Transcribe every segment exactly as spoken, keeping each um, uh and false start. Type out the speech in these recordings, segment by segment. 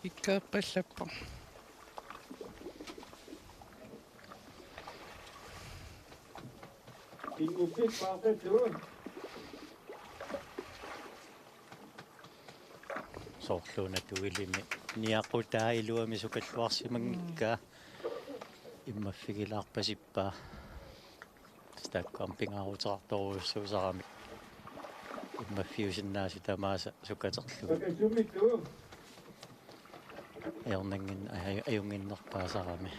Ikkeerpallappoq. Soorluuna Tuilimi niaqutaa iluamik sukalluarsimanngikkaa. Immaffigilaarpasippaa. Taakku aamma pingaaruteqartorujussuusaramik. Immaffiusinnaasut tamaasa sukaterlugit. Ajornanngin-, aj-, ajunnginnerpaasarami.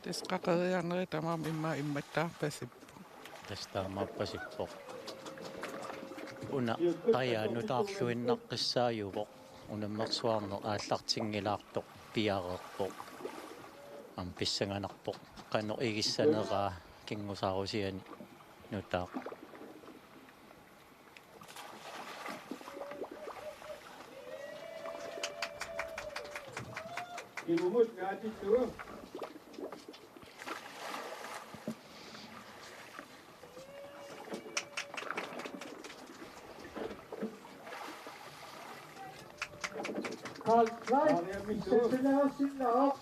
Tassa qaqeriarnerit tamaasa immaqa immattaarpasippoq. Tassa taamaapasippoq. Una qaja nutaarluinnartussaajuvoq. Unammersuarneq aallartinngilaartoq piareerpoq. Aamma pissanganarpoq qanoq igissaneraa kinngusaarusiani nutaaq. Ilumut naatittugu. Karl Klein, Mariammi Tuo. Sinnerup.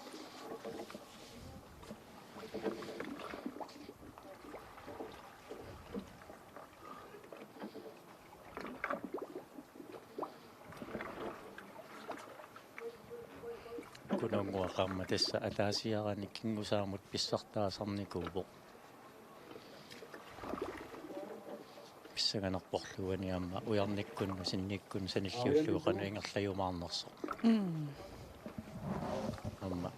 Kununnguaq aamma tassa ataasiarani kinngusaamut pissartaasarnikuuvoq. Pissanganarporluunniit aamma ujarnikkunnut sinnikkunnut sanilliullugu qanoq ingerlajumaarnersoq. Mm. Aamma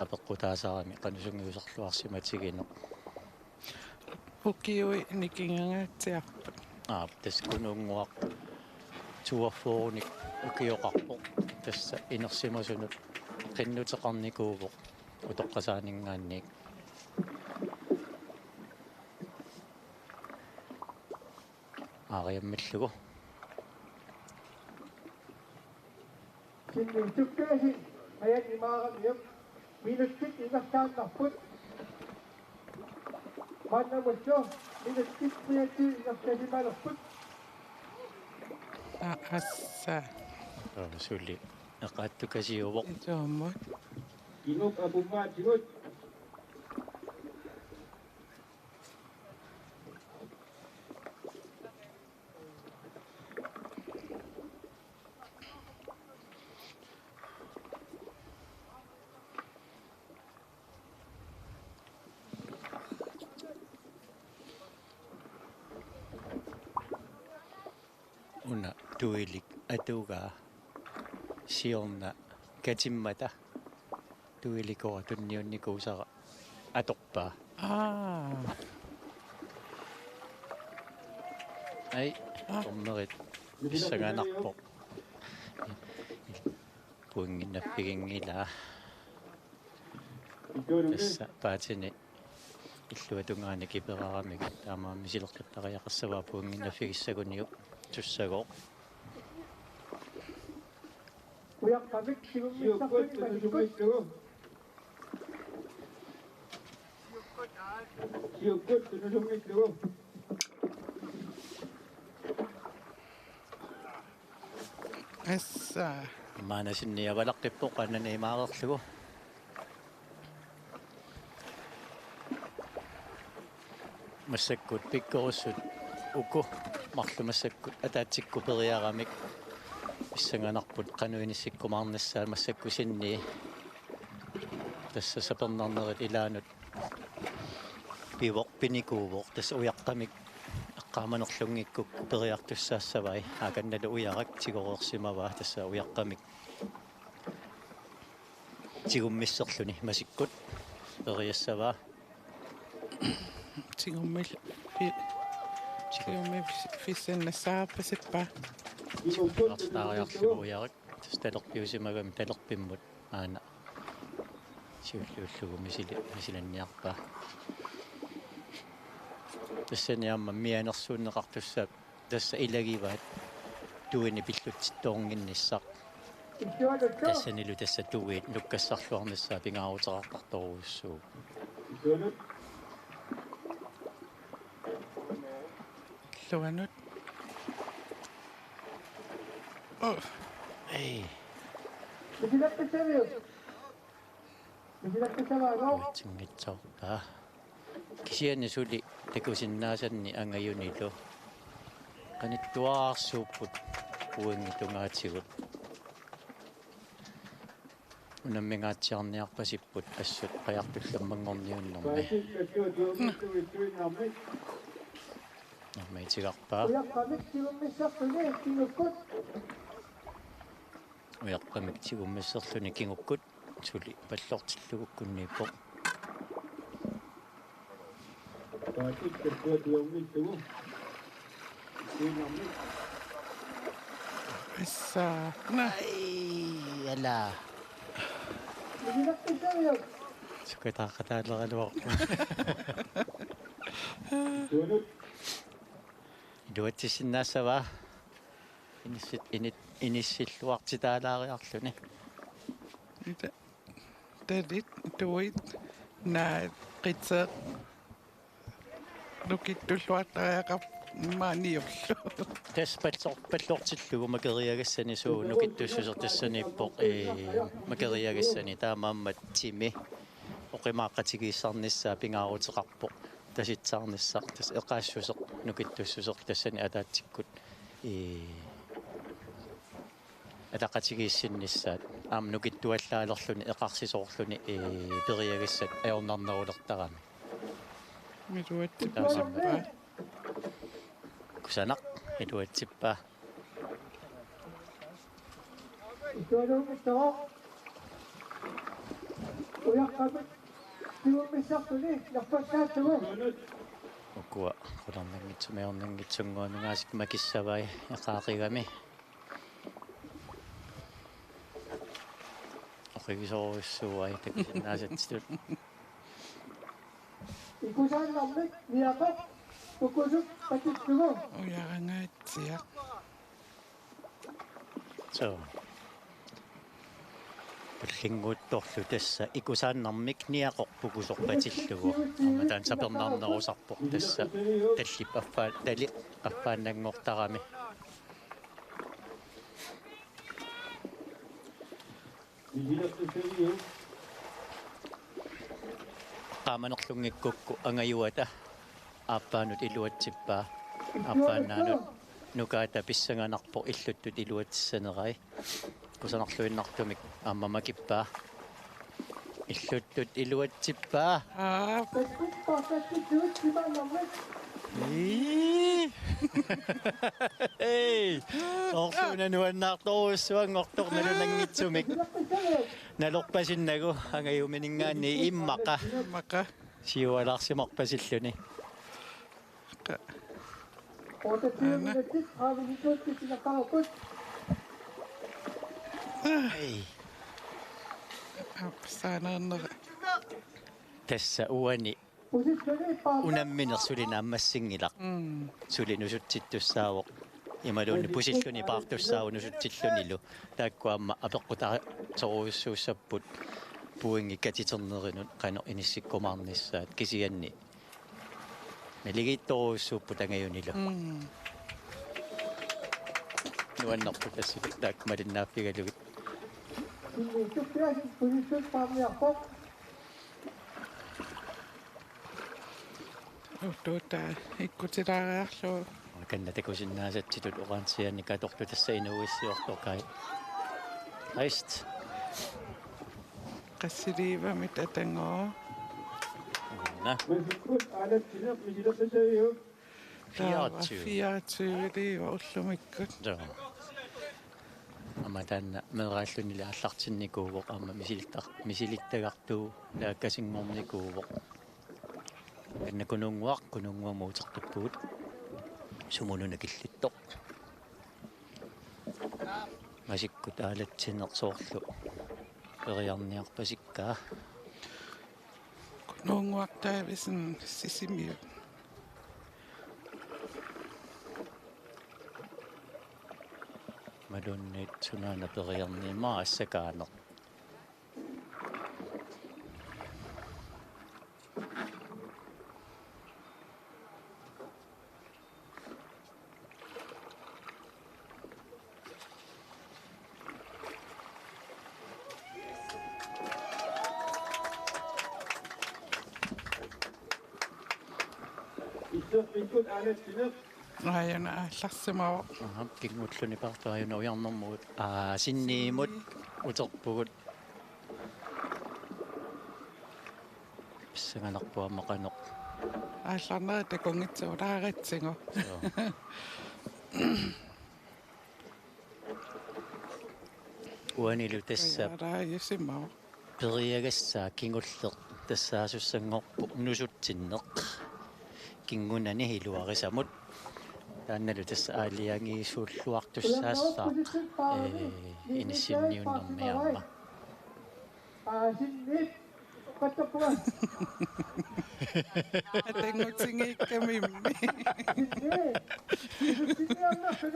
apeqqutaasarami qanoq sungiusarluarsimatigineq. Ukiui nikingangaatsiarput. Aap, tassa Kununnguaq toogfyrrenik ukioqarpoq. Tassa inersimasunut qinnuteqarnikuuvoq utoqqasaaninngaanniit. Aariammillugu. Sinni sukkaasi ajanni maaramiuk minutsit ingerlaannarput. Maannamullu minutsit quiantigut ingerlasimalerput. Aa, assa. Aa, suli. Eqaattukasiuvoq. Ituamut. Inuk apummaatigut. Una Tuilik atugaa siorna katimmata Tuilikora tunniunnikuusara atorpaa. Aa. Ai, aa. Dommerit pissanganarpoq. Pointinnaffiginngilaa. Tassa paatini illuatungaanik iperaramigit taamaammat sileqqittariaqassavaa pointinnaffigissagunik tussagooq. Ujaqqamik siummissaqqinimatigut. Siukkut tunusunngillugu. Assa. Maanna sinniavalaqqippoq qanani imaareerlugu. Massakkut pikkorissut uku marluk massakkut ataatsikkut periaramik pissanganarput qanoq inissikkumaarnissaa massakkut sinnii. Tassa sapernarnerit ilaannut pivoq pinikuuvoq tassa ujaqqamik eqqaamanerlunngikkukku periartussaassavai aakannalu ujarak tigoreersimavaa tassa ujaqqamik tigummisserluni masikkut periassavaa. Tigummil-, fi-, tigummiffissinnassaarpasippaa. Artaariarlugu ujarak tassa talerpiusimagami talerpimmut aana siulliullugu misili-, misilinniarpaa. Tassani aamma mianersuunneqartussaapput tassa ilagivaat tuini pillutsittoornginnissaq. Tassanilu tassa tuiit nukkassarluarnissaa pingaaruteqartartorujussuuvoq. Luanut. Oh. Ei. Uatsinngitsoorpaa. Kisianni suli takusinnaasanni angajunilu. Qanittuarsuupput pointit tungaatigut. Unammingaatsiarniarpasipput assut qajartullammanngorniunnermi. Normi itigarpaa. Ujaqqamik tigummisserluni kingukkut. Ujaqqamik tigummisserluni kingukkut. Suli pallortillugu kunniippoq. Assa. Naa. Ai, ala. Sukataaqataaleraluarpoq. Iluatsissinnaassava? Inissit-, init-, inissilluartitaalaariarluni. Ita. Talit, tuit, naat, qitseq, nukittulluartariaqarpoq maaniullu. Tassa pallor-, pallortillugu makeriagassani suut nukittussuseq tassaniippoq, ee, makeriagassani taamaammat timi oqimaaqqatigiissarnissaa pingaaruteqarpoq tasitsaarnissaq tassa eqaassuseq nukittussuseq tassani ataatsikkut, ee, ataqatigiissinnissaat aamma nukittuallaalerluni eqarsisoorluni, ee, periagassat ajornarnerulertarami. Iluatsippaa. Kusanaq, iluatsippaa. Ujaqqamik tigummisserluni nerpassaattugu. Ukua qularnanngitsumik ajornanngitsunnguamik aasiit makissavai eqaaqigami. Oqigisorujussuuai takusinnaasatsitut. Ikusaannarmik niaqoq ukusuk patillugu. Ujarangaatsiaq. Soo. Pullinnguuttorlu tassa ikusaannarmik niaqoq pukusoq patillugu. Aamma taanna sapernarnerusarpoq tassa tallip affaa-, tali affaannanngortarami. Qaamanerlunngikkukku angajuata aappaanut iluatsippaa. Aappaannaanut nukaata pissanganarpoq illuttut iluatsissanerai. Kusanarluinnartumik aamma makippaa. Illuttut iluatsippaa. Aa. Ii. Ei. Soorlu una nuannaartorujussuanngortoq nalunanngitsumik. Nalorpasinnagu angajumininngaanniit immaqa. Immaqa. Siualaarsimarpasilluni. Aana. Ei. Aap, saanarnera. Tassa uani unammineq suli naammassinngilaq. Mm. Suli nusutsittussaavoq. Imaluunniit pusilluni paartussaavoq nusutsillunilu. Taakku aamma apeqqutaasorujussuussapput pointit katiternerinut qanoq inissikkumaarnissaat kisianni. Naligiittorujussuupput angajunilu. Mm. Nuannerpoq tassa taakku malinnaaffigalugit. Utuuta ikkutilaariarlugu. Kanna takusinnaasatsitut oransianik atortut tassa inuuissiortoq Kai. Rejst. Qassiliivamit atangoo. Una. Taava fireogtyve. Fireogtyveliiva ullumikkut. Joo. Aamma taanna meeraallunili aallartinnikuuvoq aamma misilittar-, misilittagartuulaakkassinngornikuuvoq. Kanna Kununnguaq, Kununnguamut utertippugut. Sumut una killittoq. Masikkut aalatsineq soorlu periarniarpasikkaa. Kununnguaq Davidsen Sisimiut. Imaluunniit sunaana periarniimaa assakaaneq. Aajuna aallarsimavoq. Aha, kingulluni paartoq aajuna ujarnermut. Aa, sinniimut uterpugut. Pissanganarpoq aamma qanoq. Aallarnera takunngitsoq ulaaratsigu. Joo. Uanilu tassa. Aallarsimavoq. Periagassaa kingulleq tassaasussanngorpoq nusutsinneq. Kingunani iluarisamut. Taannalu tassa aalajangiisuulluartussaassaaq, ee, inissinniunnermi aamma. Aasinnit. Atanngutigigakku immi.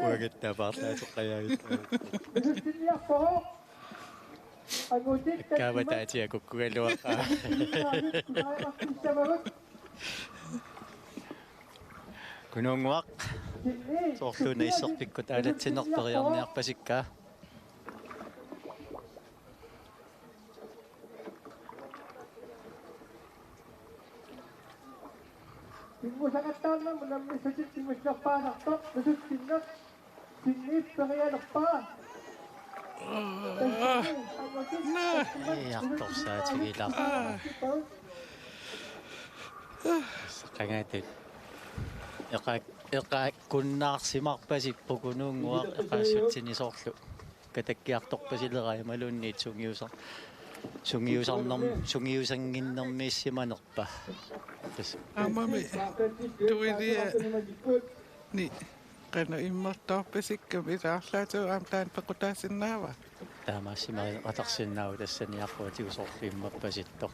Uangattaaq paarlaatiqajaavit. Akkaava taatia kukkugaluaqaa. Kunuunnguaq. Soorlu una isserpikkut aalatsineq periarniarpasikka. Kingusaqattaarnermut unammissutit kingusserpaasartoq nusutsinneq sinniit perialerpaa. Iartorsaatigilaarpaa. Qangatut. Eqaak-, eqaakkunnaarsimarpasippoq Kunuunnguaq eqaassutsini soorlu. Katakkiartorpasileraat imaluunniit sungiusar-, sungiusarnerm-, sungiusannginnermiissimanerpa. Tassa. Aammami tuiliani qanoq immertoorpasikkamik ilaarlaatigut aamma taanna pequtaasinnaava? Taamaassimaqatarsinnaavoq tassani aqquatigut soorlu immerpasittoq.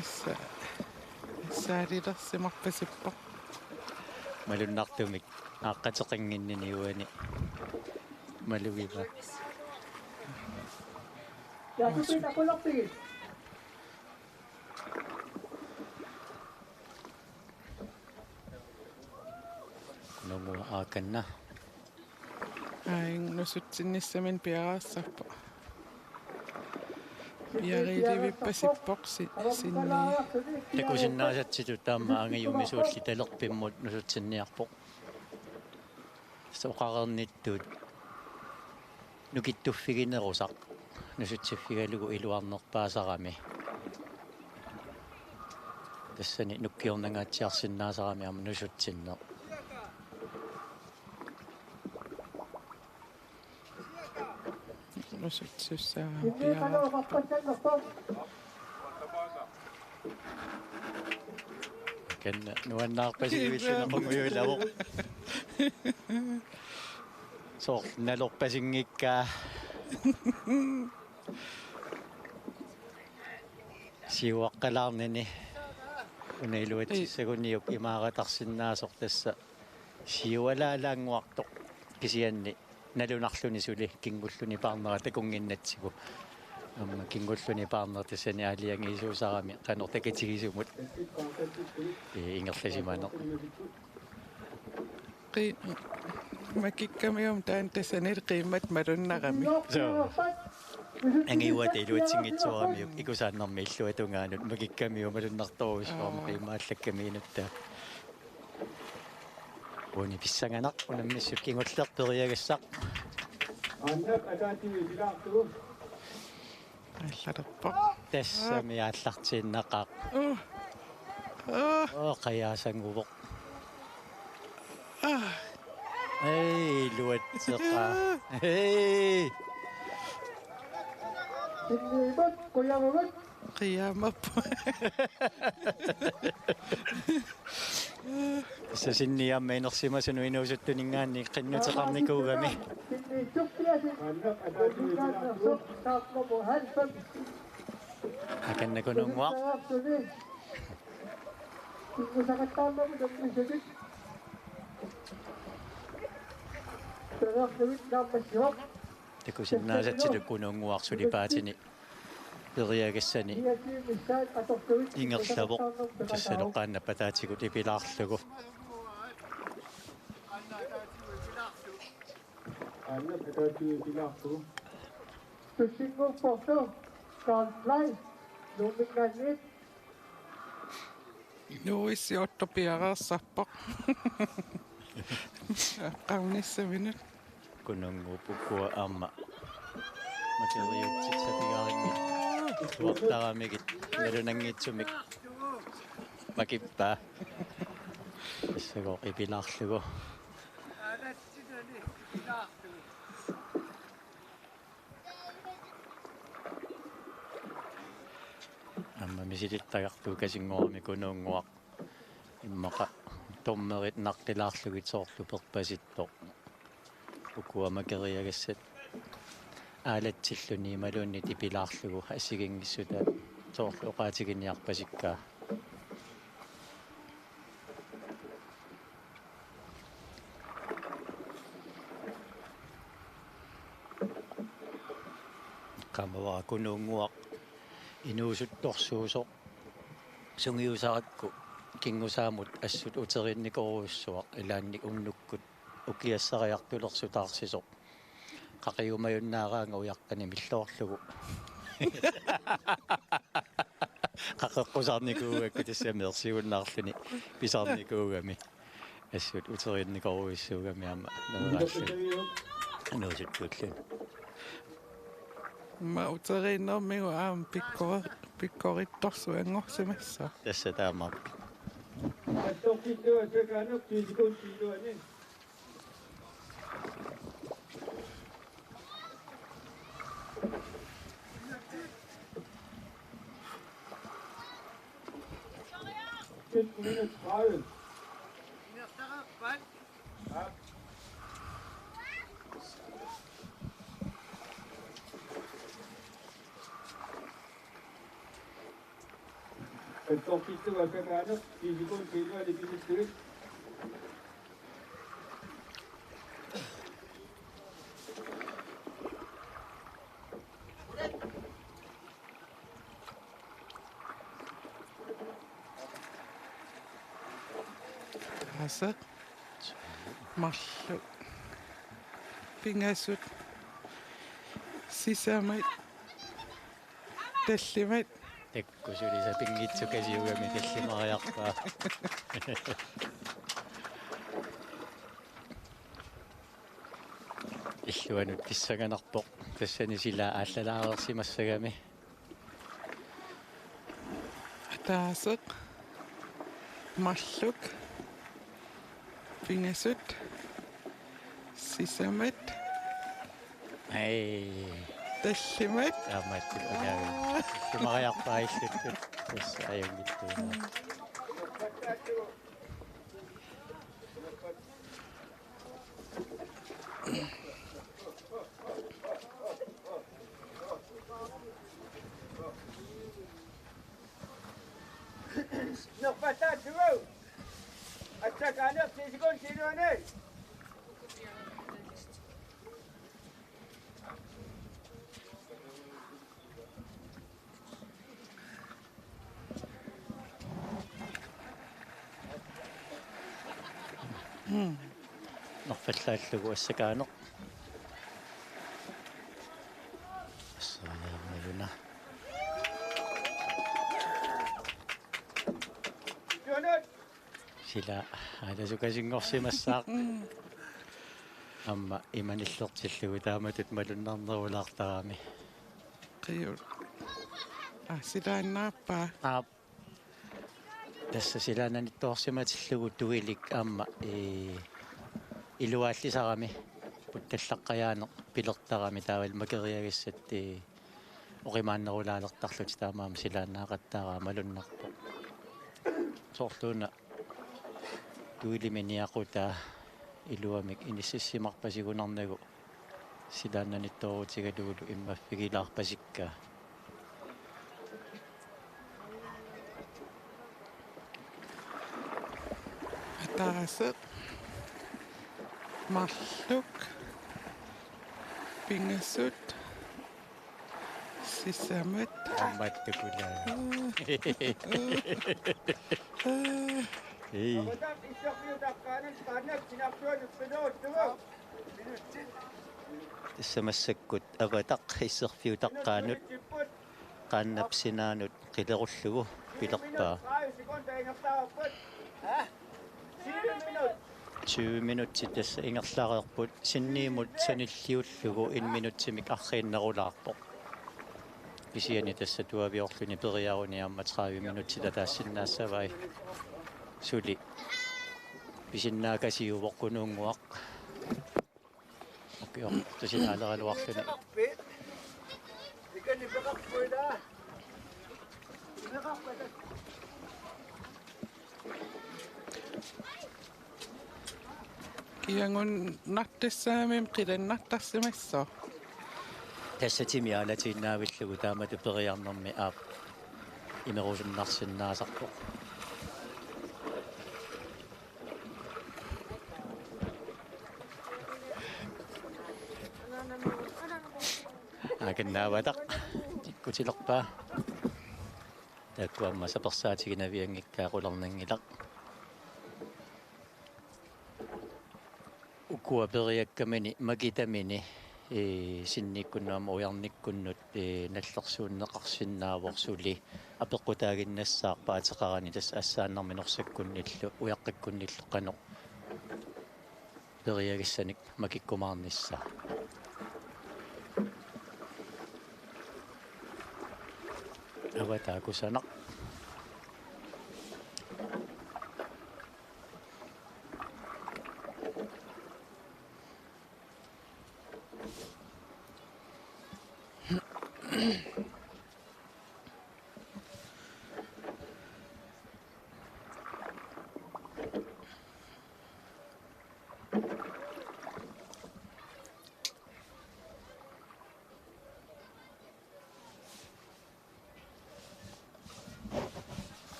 Assa. Assaalilersimarpasippoq. Malunnartumik aaqqateqannginnini uani. Malugiva. Kunuunnguaq aakanna. Aajuna nusutsinnissaminut piareersarpoq. Piareerivippasippoq si-, sinni. Takusinnaasatsitut taama angajummi suulli talerpimmut nusutsinniarpoq. Soqareernittut nukittuffiginerusaq nusutsiffigalugu iluarnerpaasarami. Tassani nukkiornangaatsiarsinnaasarami aamma nusutsinneq. Nusutsussaagami piareerpoq. Akanna nuannaarpasivilluni qungujulavoq. Soorlu nalorpasinngikkaa. Siuaqqalaarnini. Una iluatsissaguniuk imaaratarsinnaasoq tassa. Siualaalaannguartoq kisianni nalunarluni suli kingulluni paarnera takunnginnatsigu. Aamma kingulluni paarnera tassani aalajangiisuusarami qanoq takitigisumut, ee, ingerlasimaneq. Qi-, makikkamiuk taanna tassani qiimmat malunnarami. Soo. Angiuata iluatsinngitsooramiuk ikusaannermi illuatungaanut makikkamiuk malunnartorujussuarmik qiimmaallakkamik inuttaa. Uani pissanganaq unammissut kingulleq periagassaq. Aallarpoq. Tassami aallartiinnaqaaq. Uh. Uh. Oo, qajaasanguvoq. Ei, iluatseqaaq. Ei. Qiimaappoq. Tassa sinniamma inersimasunut inuusuttuninngaanniit qinnuteqarnikuugami. Akanna Kunuunnguaq. Takusinnaasatsilu Kunuunnguaq suli paatini periagassani ingerlavoq, tassalu qaannap ataatigut ipilaarlugu. Tussinnguupporlu Carl Blei Nuumminngaanniit. Nuuissi otto piareersarpoq. Qarnissaminut. Kununnguup ukua aamma makeriutsitsapigarinngitsuartaramigit nalunanngitsumik makippaa. Tassagooq ipilaarlugu. Aamma misilittagartuukasinngorami Kunuunnguaq. Immaqa dommerit naqqilaarlugit soorlu perpasittoq. Ukua makeriagassat aalatsilluni imaluunniit ipilaarlugu assigiinngissutaat soorlu oqaatiginiarpasikkaa. Kamavara Kunuunnguaq inuusuttorsuusoq sungiusarakku kingusaamut assut uterinnikoorujussuaq ilaanni unnukkut ukiassariartulersutaarsisoq. Qaqiumajunnaaraanga ujaqqani milloorlugu. Qaqeqqusaarnikuugakku tassami ersigunnaarluni pisarnikuugami. Assut uterinnikoorujussuugami aamma meeraalluni. Inuusuttuulluni. Aamma uteriinnermigut aamma pikkori-, pikkorittorsuanngorsimassaaq. Tassa taamaappoq. Attortittuat sakaanut ti sekundit iluanni. Sytten minut tredive. Attortittuat sakaanut ti sekundit iluanni pisissuit. Ataaseq. Marluk. Pingasut. Sisamat. Tallimat. Takuuk suli sapinngitsukasiugami tallimariarpaa. Illuanut pissanganarpoq. Tassani silaa aallalaareersimassagami. Ataaseq. Marluk. Pingasut. Sisamat. Ai. Tallimat. Taamaattut unaavi. Tallimariarpaa illuttut. Tassa ajunngitsuuneq. Nerpattaatigut. Atsakkaaneq ti sekundit iluanni. Nerpallaallugu assakaaneq. Assariarmaguna. Sila aalasukasinngorsimassaaq. Aamma imanillertillugu taamatut malunnarnerulaartarami. Qiu. Aa, silaannaappaa. Aap. Tassa silaannanittoorsimatillugu tuilik aamma, ee, iluaallisarami puttallaqqajaaneq pilertarami taavalu makeriagassat, ee, oqimaannerulaalertarlutik taamaammat silaannaaqattaaraa malunnarpoq. Soorluuna tuilimi niaqutaa iluamik inississimarpasigunarnagu silaannanittoorutigalugulu immaffigilaarpasikkaa. Ataaseq. Marluk. Pingasut. Sisamat. Aamma tukula. Ei. Tassa massakkut Avataq isserfiutaqqaanut eqqaannap sinaanut qilerullugu pilerpaa. Tyve minutsit tassa ingerlareerput, sinniimut sanilliullugu en minutsimik arriinnerulaarpoq. Kisianni tassa tuaviorluni periaruni aamma tredive minutsit ataassinnaassavai. Suli pisinnaakasiuvoq Kunuunnguaq. Ukioq tusinaaleraluarluni. Kiagunnartassaammat qilannartarsimassaaq. Tassa timi aalatiinnaavillugu taamatut periarnermi aap imerusunnarsinnaasarpoq. Akannaavaataq tikkutilerpaa. Taakku aamma sapersaatiginavianngikkaat qularnanngilaq. Ukua periakkamini makitamini, ee, sinniikkunnut aamma ujarnikkunnut, ee, nallersuunneqarsinnaavoq suli apeqqutaaginnassaaq paateqarani tassa assaannarmi Norsakkunnillu Ujaqqikkunnillu qanoq periagassanik makikkumaarnissaa. Avataq kusanaq.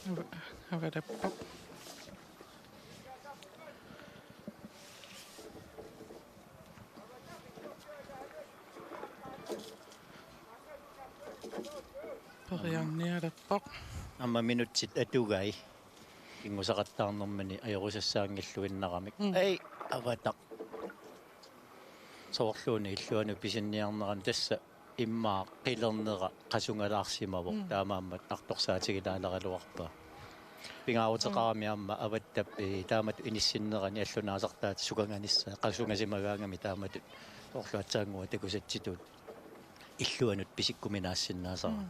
Ava-, avatappoq. Periarnialerpoq. Aamma minutsit atugai. Kinngusaqattaarnermini ajorusassaanngilluinnaramik. Mm. Ei, avataq. Soorluuna illuanut pisinniarnerani tassa immaqa qilernera qasungalaarsimavoq. Mm. Taamaammat artorsaatigilaaleqaraluarpaa. Pingaaruteqarami aamma Avattap, ee, taamatut inissinnerani allunaasartaata sukanganissaa, qasungasimagaangami taamatut soorlu aatsaannguaq takusatsitut illuanut pisikkuminaassinnaasara. Mm.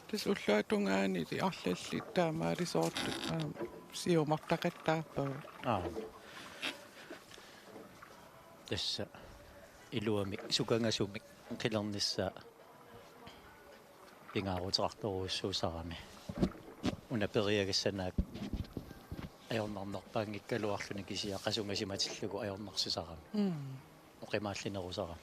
Tassa ulluata tungaani arlallit taamaalisoortut, aa, siumoortaqattaarpagut. Aa. Tassa iluamik sukangasumik qilernissaa pingaaruteqartorujussuusarami. Una periagassaq naak ajornarnerpaanngikkaluarluni kisianni qasungasimatillugu ajornarsisarami. Mm. Oqimaallinerusarami.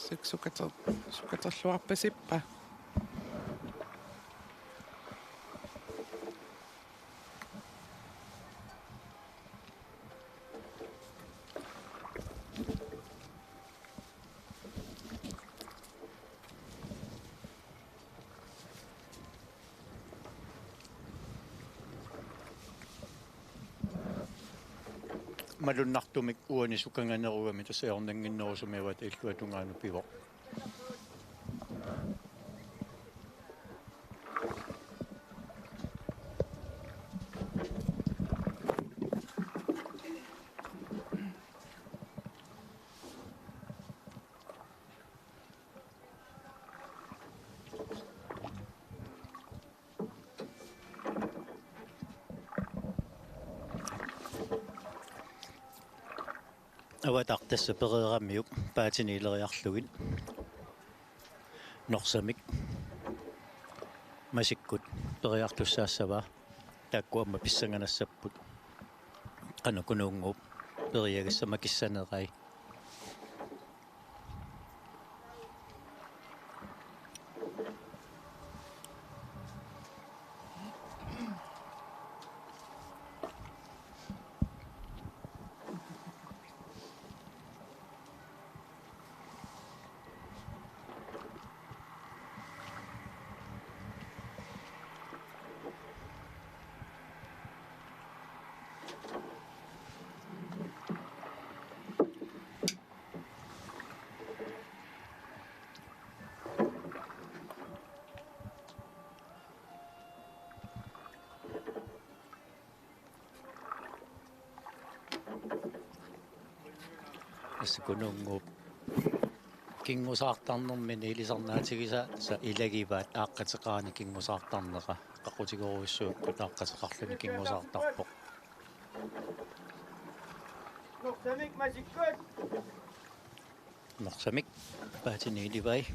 Sik sukater-, sukaterluarpasippa? Malunnartumik uani sukanganerugami tassa ajornannginnerusumik Avattap illuata tungaanut pivoq. Avataq tassa pereeramiuk paatini ileriarlugit Norsamik masikkut periartussaassavaa, taakku aamma pissanganassapput qanoq Kunuunnguup periagassaq makissanerai. Kununnguup kingusaartarnermini ilisarnaatigisaasa ilagivaat aaqqateqarani kingusaartarnera. Qaqutigoorujussuupput aaqqateqarluni kingusaartarpoq. Norsamiit masikkuut. Norsamiit paatini ilivai.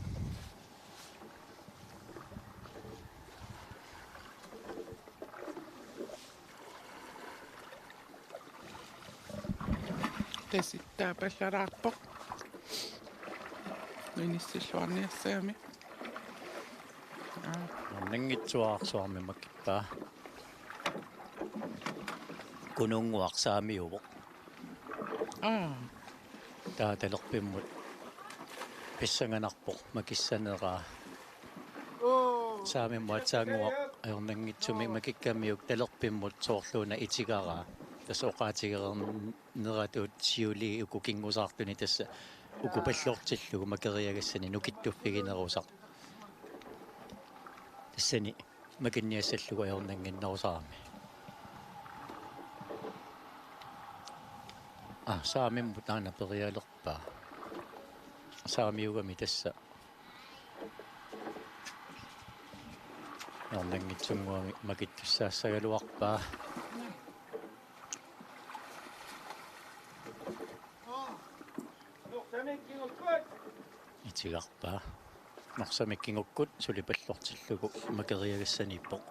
Tasittaapallalaarpoq. Inissilluarniassagami. Aa. Nanngitsuarsuarmi makippaa. Kununnguaq saamiuvoq. Aa. Taava talerpimmut pissanganarpoq makissaneraa. Saamimmut aatsaannguaq ajornanngitsumik makikkamiuk talerpimmut soorluuna itigaraa. Tassa oqaatigereerneratut siulii uku kingusaartuni tassa uku pallortillugu makeriagassani nukittuffiginerusaq. Tassani makinniassallugu ajornannginnerusarami. Aa, saamimmut taanna perialerpaa. Saamiugami tassa. Ajornanngitsunnguamik makittussaassagaluarpaa. Itigarpaa. Norsamiit kingukkut suli pallortillugu makeriagassaniippoq.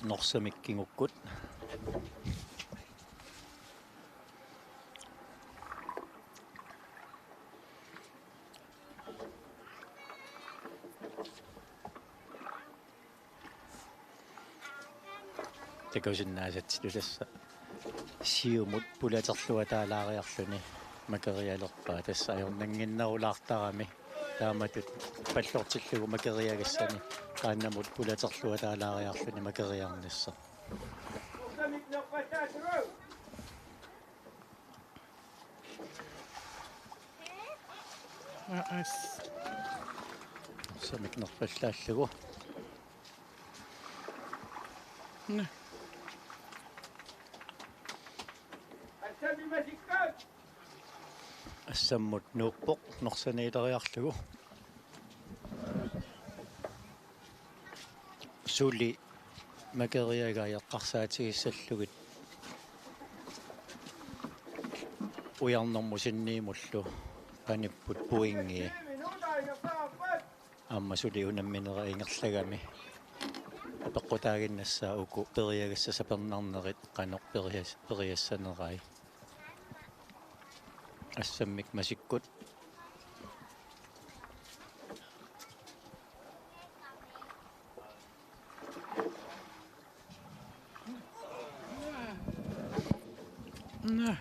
Norsamiit kingukkut. Takusinnaasatsilu tassa siumut pulaterluataalaariarluni makerialerpaa, tassa ajornannginnerulaartarami taamatut pallortillugu makeriagassani qaannamut pulaterluataalaariarluni makeriarnissaq. Aas. Samik nerfallaallugu. Nå. Assammut nuuppoq norsaniileriarlugu. Suli makeriagai eqqarsaatigissallugit ujarnermut sinniimullu panipput pointii. Aamma suli unamminera ingerlagami apeqqutaaginnassaaq uku periagassat sapernarnerit qanoq perias-, periassanerai. Assammik masikkut. Nå.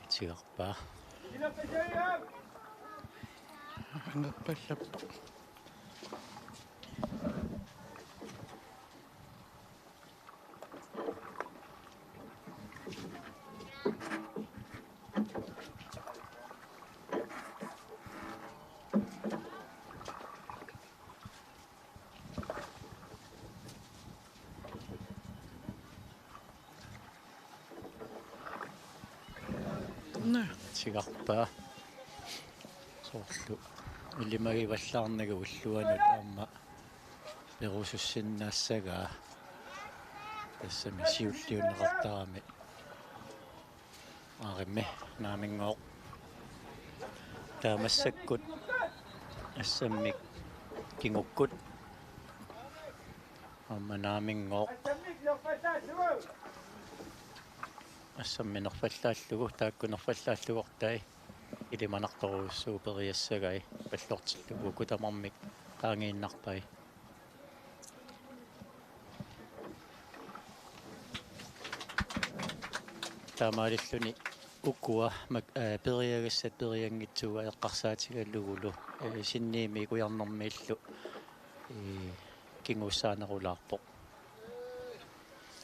Itigarpaa. Angerpallappoq. Nå. Itigarpaa. Soorlu ilimagivallaarnagu ulluanut aamma perusussinnaassagaa. Tassami siulliunneqartarami. Aarimmi naaminngooq. Taava massakkut assammik kingukkut. Aamma naaminngooq. Assammik nerfallaallugu, taakku nerfallaallugortai ilimanartorujussuuvoq periassagai pallortillugu uku tamarmik qaangiinnarpai. Taamaalilluni ukua mak-, aa, periagassat perianngitsuugaat eqqarsaatigalugulu, ee, sinniimiit ujarnermiillu, ee, kingussaanerulaarpoq.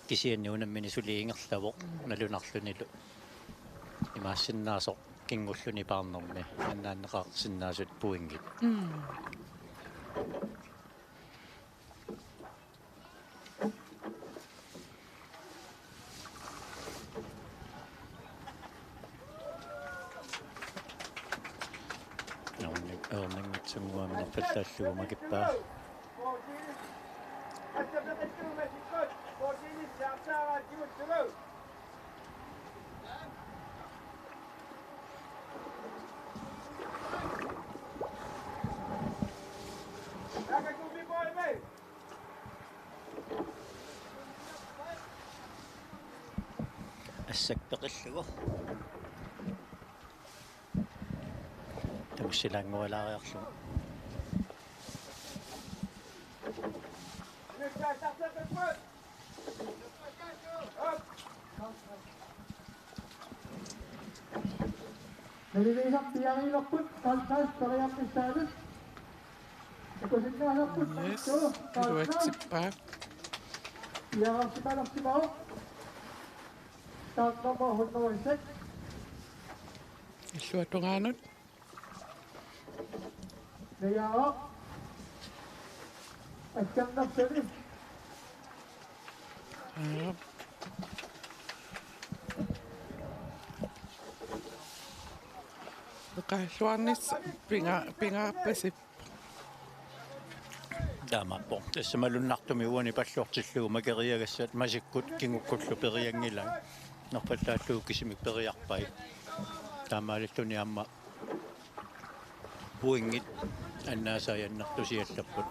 Kisianni unammineq suli ingerlavoq nalunarlunilu. Imaassinnaasoq kingulluni paarnermi annaanneqarsinnaasut pointit. Mm. Ajorning-, ajornanngitsunnguamik nerpallaallugu makippaa. Assak peqillugu. Tamussilaanngualaariarlugu. Naliviisaq piariilerput, Carl Zeiss periarfissaanut. Takusinnaalerput. Yes, Carl Zeiss. Iluatsippaat. Piareersimalersimavoq. Startnummer hundrede og seks. Illuatungaanut. Najaaraq. Assannersaani. Aap. Oqalluarnissaq pinga-, pingaarpasippoq. Taamaappoq. Tassa malunnartumik uani pallortillugu makeriagassat masikkut kingukkullu perianngilaat. Nerpallaallugu kisimik periarpai. Taamaalilluni aamma pointit annaasai annertusiallerput.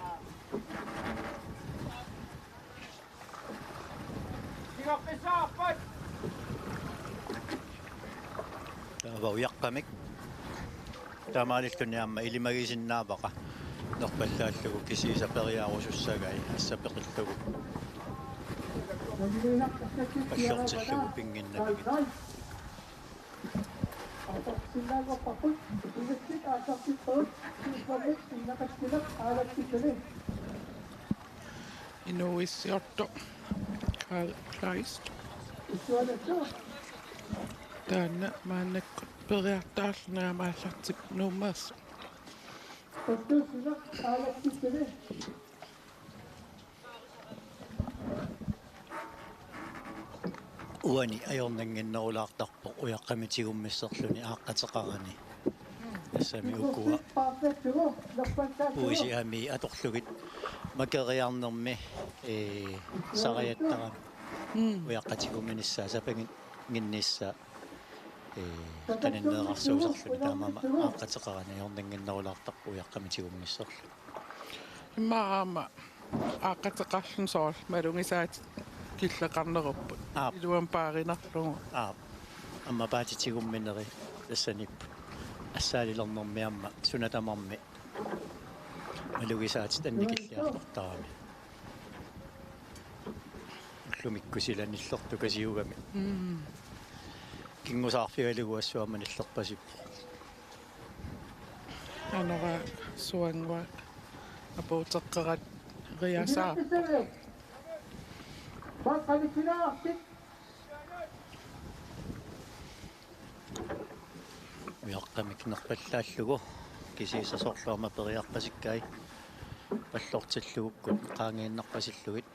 Taava Ujaqqamik. Taamaalilluni aamma ilimagisinnaavara. Nerpallaallugu kisiisa periarusussagai assapeqillugu. Pallortillugu pinnginnamigit. Inuuissiortoq Carl Kleist. Taanna maannakkut periartaarluni aamma aallartippoq Nuummeersoq. Uani ajornannginnerulaartarpoq Ujaqqami tigummisserluni aaqqateqarani. Tassami ukua puisi aammi atorlugit makeriarnermi, ee, sariattarami. Mm. Ujaqqap tigumminissaa sapanginnginnissaa, ee, qaninneerarsuusarluni taamaammat aaqqateqarani ajornannginnerulaartarpoq Ujaqqami tigummisserluni. Immaqa aamma aaqqateqarluni soorlu malugisaatit killeqarnerupput. Aap. Iluamik paarinarlugu. Aap. Aamma paatip tigummineri tassaniipput. Assaalilernermi aamma suna tamarmi malugisaatit annikilliartortarami. Ullumikku sila nillertukasiugami. Mm. Kingusaarfigalugu assut aamma nillerpasippoq. Anora suanngua apuuteqqeriasaarpoq. Ujaqqamik nerpallaallugu kisiisa soorlu aamma periarpasikkai pallortillugukkut qaangiinnarpasillugit.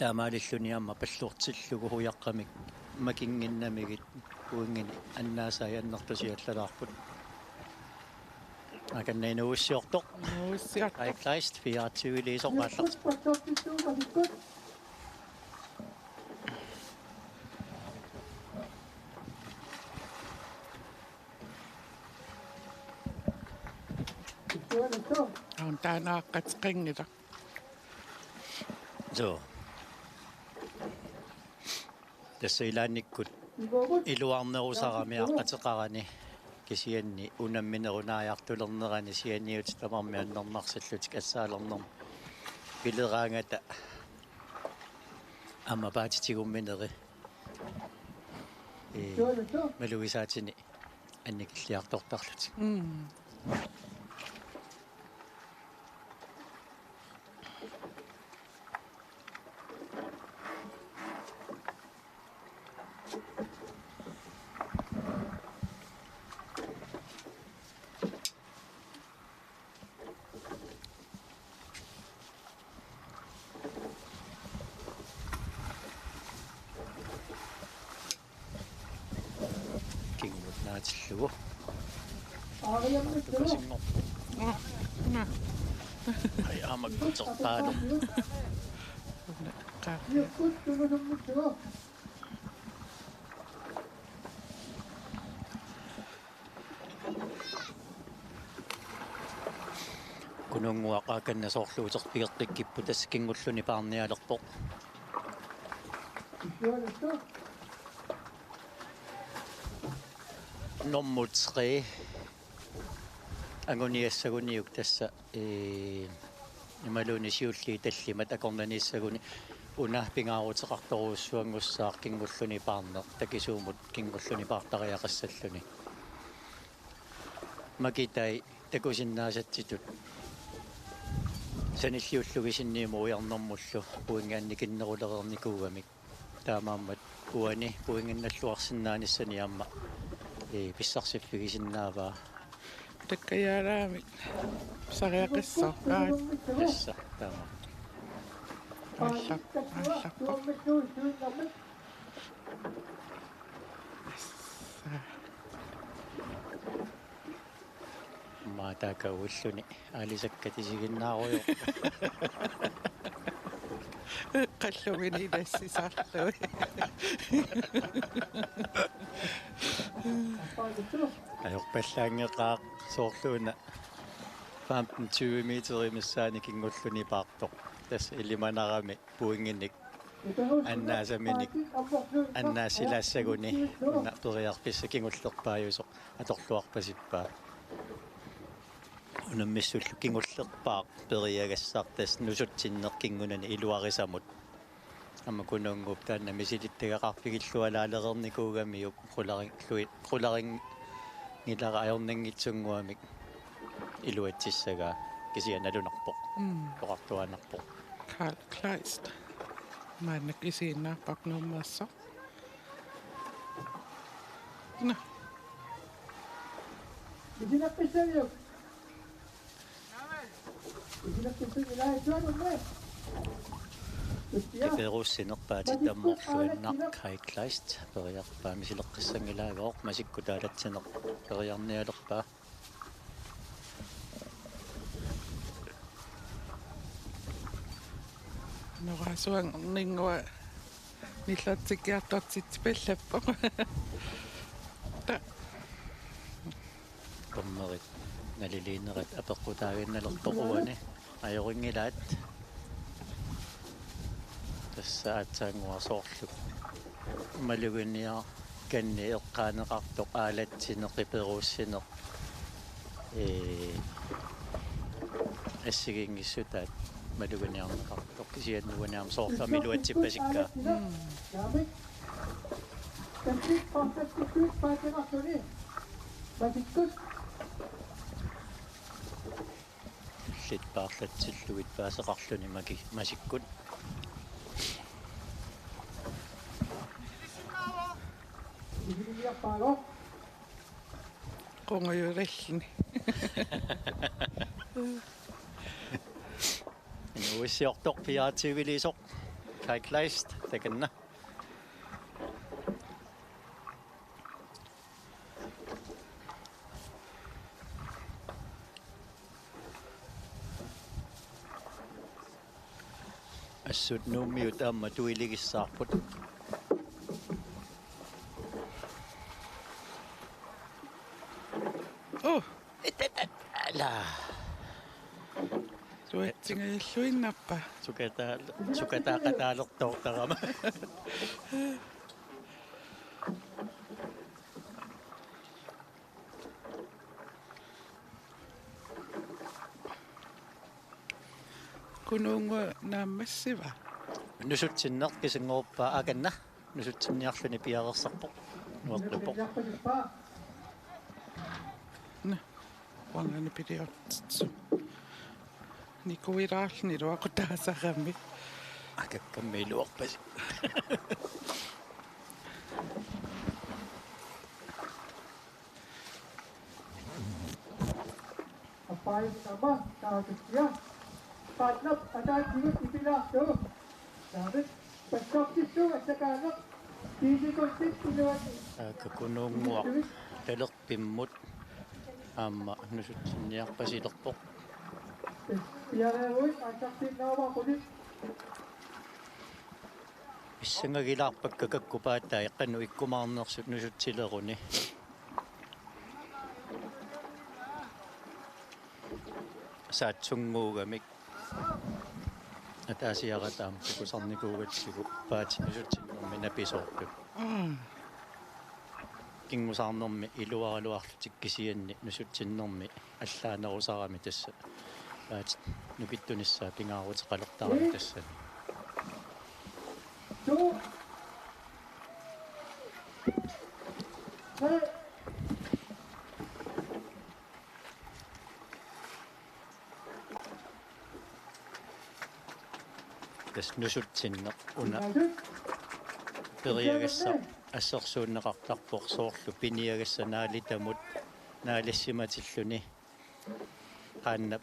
Taamaalilluni aamma pallortillugu Ujaqqamik makinnginnamigit pointinik annaasai annertusiallalaarput. Akanna inuuissiortoq. Inuuissiortoq. Kai Kleist, fireogtyve-liisoq aallartippoq. Aamma taanna aaqqateqanngilaq. Suu. Tassa ilaannikkut iluarnerusarami aaqqateqarani kisianni unamminerunaajartulernerani sianiutit tamarmik annernarsillutik assaalernermut pileraangata Aamma paatitigumineri. Ee, malugisaatini annikilliartortarlutik. Mm. Kingut naatillugu. Aariammittugu. Tukasinngorpoq. Ai, aamma kuterpaalo. Iukkut tunusummittugu. Kununnguaq aakanna soorlu uterfigeqqikkipput, tassa kingulluni paarnialerpoq. Nummer tre. Anguniassaguniuk tassa, ee, imaluunniit siulliit tallimat akornanniissaguni una pingaaruteqartorujussuanngussaaq kingulluni paarneq, takisuumut kingulluni paartariaqassalluni. Makitai takusinnaasatsitut sanilliullugit sinniimut ujarnermullu pointit annikinnerulereernikuugamik. Taamaammat uani pointinnalluarsinnaanissani aamma, ee, pissarsiffigisinnaavaa. Takkajaaraamik pisariaqassaaq. Tassa, taama. Aallap-, aallappoq. Tassa. Aamma taakku ulluni aalisakkat isiginnaarujoq. Qallumini ilassisarlugit. Ajorpallaanngeqaaq soorluuna femten tyve meterit missaanni kingulluni paartoq. Tassa ilimanarami pointinik annaasaminik, annaasilaassaguni una periarfissaq kingullerpaajusoq atorluarpasippaa. Unammissullu kingullerpaaq periagassaq tassa nusutsinneq kingunani iluarisamut. Aamma Kununnguup taanna misilittagaqarfigillualaalereernikuugamiuk qularinngilui-, qularinngilara ajornanngitsunnguamik iluatsissagaa, kisianni nalunarpoq. Mm. Oqartuaannarpoq. Carl Kleist. Maannakkut isiginnaarparput Nuummeersoq. Nå. Isiginnaaqqissaviuk? Kiperuussinerpaat tammorluinnaq Kai Kleist periarpaa misileqqissanngilaagivoq, masikkut taalatsineq periarnialerpaa. Norasuanngua nillertikkiartortitsipallappoq. Ta- Dommerit naliliinerat apeqqutaaginnalerpoq uani. Ajorinngilaat. Tassa aatsaannguaq soorlu maluginiarkanni eqqaaneqartoq aalatsineq, kiperuussineq, ee, assigiinngissutaat maluginiarneqartoq, kisianni uani aamma soorlu aamma iluatsippasikkaa. Mm. Illit paarlatsillugit paaseqarluni maki-, masikkut. Qungujulilluni. Inuuissiortoq fireogtyveliisoq. Kai Kleist, takanna. Assut Nuummiut aamma tuiligissaarput. Oh. Ala. Suatsingajalluinnarpa? Sukataa-, sukataaqataalertoortarama. Kununnguaq naammassiva? Nusutsinneq kisanngoruppaa, akanna nusutsinniarluni piareersarpoq. Nuerluppoq. Nå, uangani piliortitsoq. Nikuilaarluni iluaqutaasarami. Akakkammi iluarpasi. Appaajitama taakassia. Qaallap ataatigut ipilaarlugu. Taavit passortissuup assakaaneq. Tiisikultit iluani. Aakakunuunnguaq talerpimmut aamma nusutsinniarpasilerpoq. Piareeruit aaqqartinnaavaquli. Pissangagilaarpakka kakkupaataat qanoq ikkumaarnersut nusutsileruni. Saatsunnguugamik. Ataasiarata aamma takusarnikuugatsigu paatip nusutsinnermi napisoortut. Mm. Kingusaarnermi iluaraluarlutik kisianni nusutsinnermi allaanerusarami tassa. Paatit nukittunissaa pingaaruteqalertarami tassani. Tassa nusutsinneq una periagassaq assersuunneqartarpoq soorlu piniagassaq naalitamut naalissimatilluni qaannap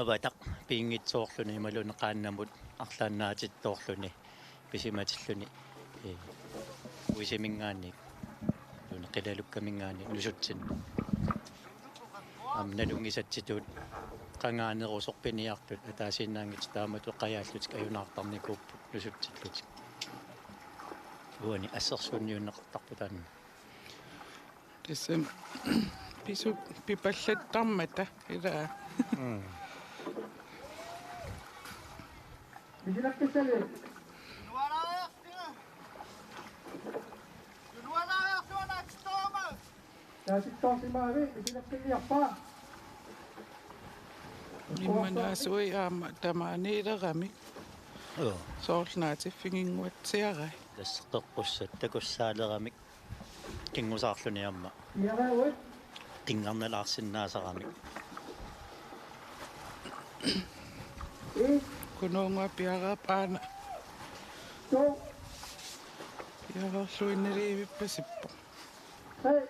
avataq piinngitsoorluni imaluunniit qaannamut arlaannaatittoorluni pisimatilluni, ee, uisiminngaanniit, imaluunniit qilalukkamingaanniit nusutsinneq. Aamma nalunngisatsitut qangaanerusoq piniartut ataasiinnaanngitsut taamatut qajaallutik ajunaartarnikuupput nusutsillutik. Uani assersuunniunneqartarpoq taanna. Tassami pisut pipallattarmata ilaa. Mm. Immanaasui aamma tamaaniileramik. Joo. Soorlu naatiffiginnguatsiarai. Tassa qeqqussat takussaaleramik. Kingusaarluni aamma. Qinngarnalaarsinnaasaramik. Kunuunnguaq piareerpoq aana. Piareerluinnaliivippasippoq. Hej.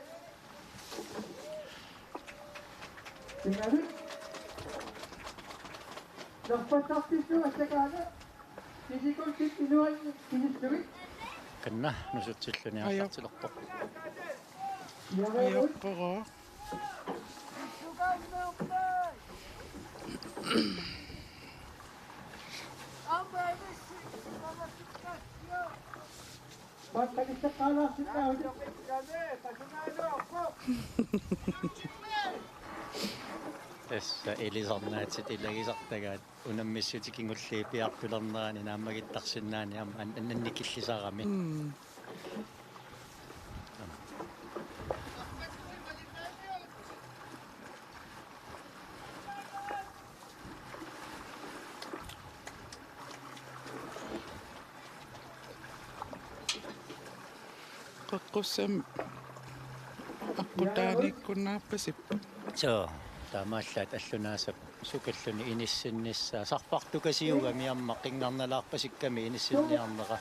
Ingalu. Nappattartissuup assakaaneq. Tiisikultit iluani kinissuit. Kanna nusutsilluni Ajo. Aallartilerpoq. Ajorpoq. Tassa ilisarnaatit ilagisartagaat unammissutit kingulliit piartulernerani naammagittarsinnaanani aamma an-, an-, annikillisarami. Mm. Qeqqussamik aqqutaaniikkunnaarpasippoq. Soo, taamaallaat allunaasap sukalluni inissinnissaa. Sarfartukasiugami aamma qinngarnalaarpasikkami inissinniarnera.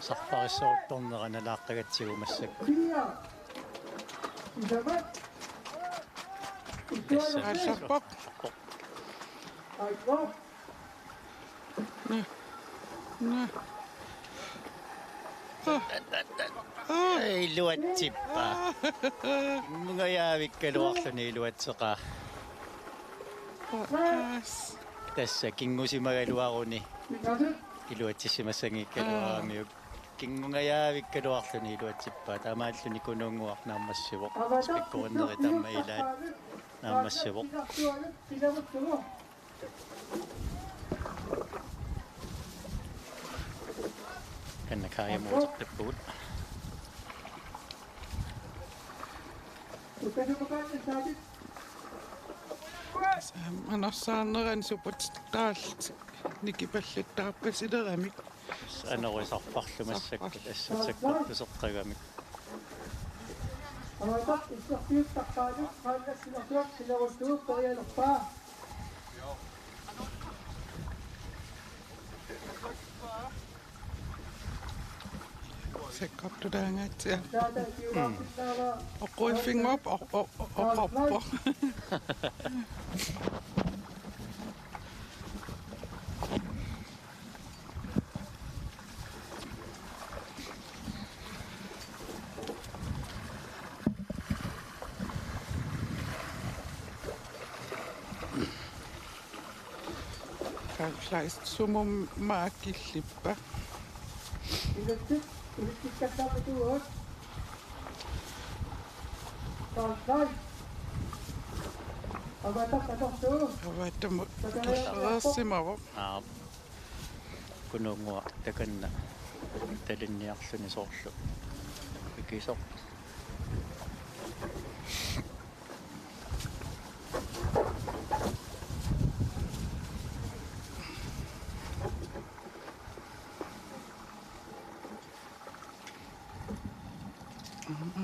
Sarfarissoruttornera nalaaqqagatsigu massakkut. Tassa. Aallarpoq. Aallarpoq. Naa. Naa. Iluatsippa. Kingungajaavikkaluarluni iluatseqaa. Paas. Tassa kingusimagaluaruni. Iluatsissimassanngikkaluaramiuk. Kingungajaavikkaluarluni iluatsippa. Taamaalluni Kunuunnguaq naammassivoq. Spikkorinneri taama ilaat naammassivoq. Kanna Kaja Motortippugut. Anorsaarnerani suput taallutik. Nikipallattaarpasileramik. Anorisarparlu massakkut. Sarpar. Assut sakkortuseqqagamik. Sakkortulaangaatsiaq. Mm. Oqquiffinnguup o-, o-, o-, oqorpoq. Karl Kleist, sumummi killippa? Ilitsit, ilitsikkattaarput uagut. Karl Kleist. Avaataq atorlugu. Avaattamut tullereersimavoq. Aap. Kununnguaq takanna talinniarluni soorlu. Ikisoq.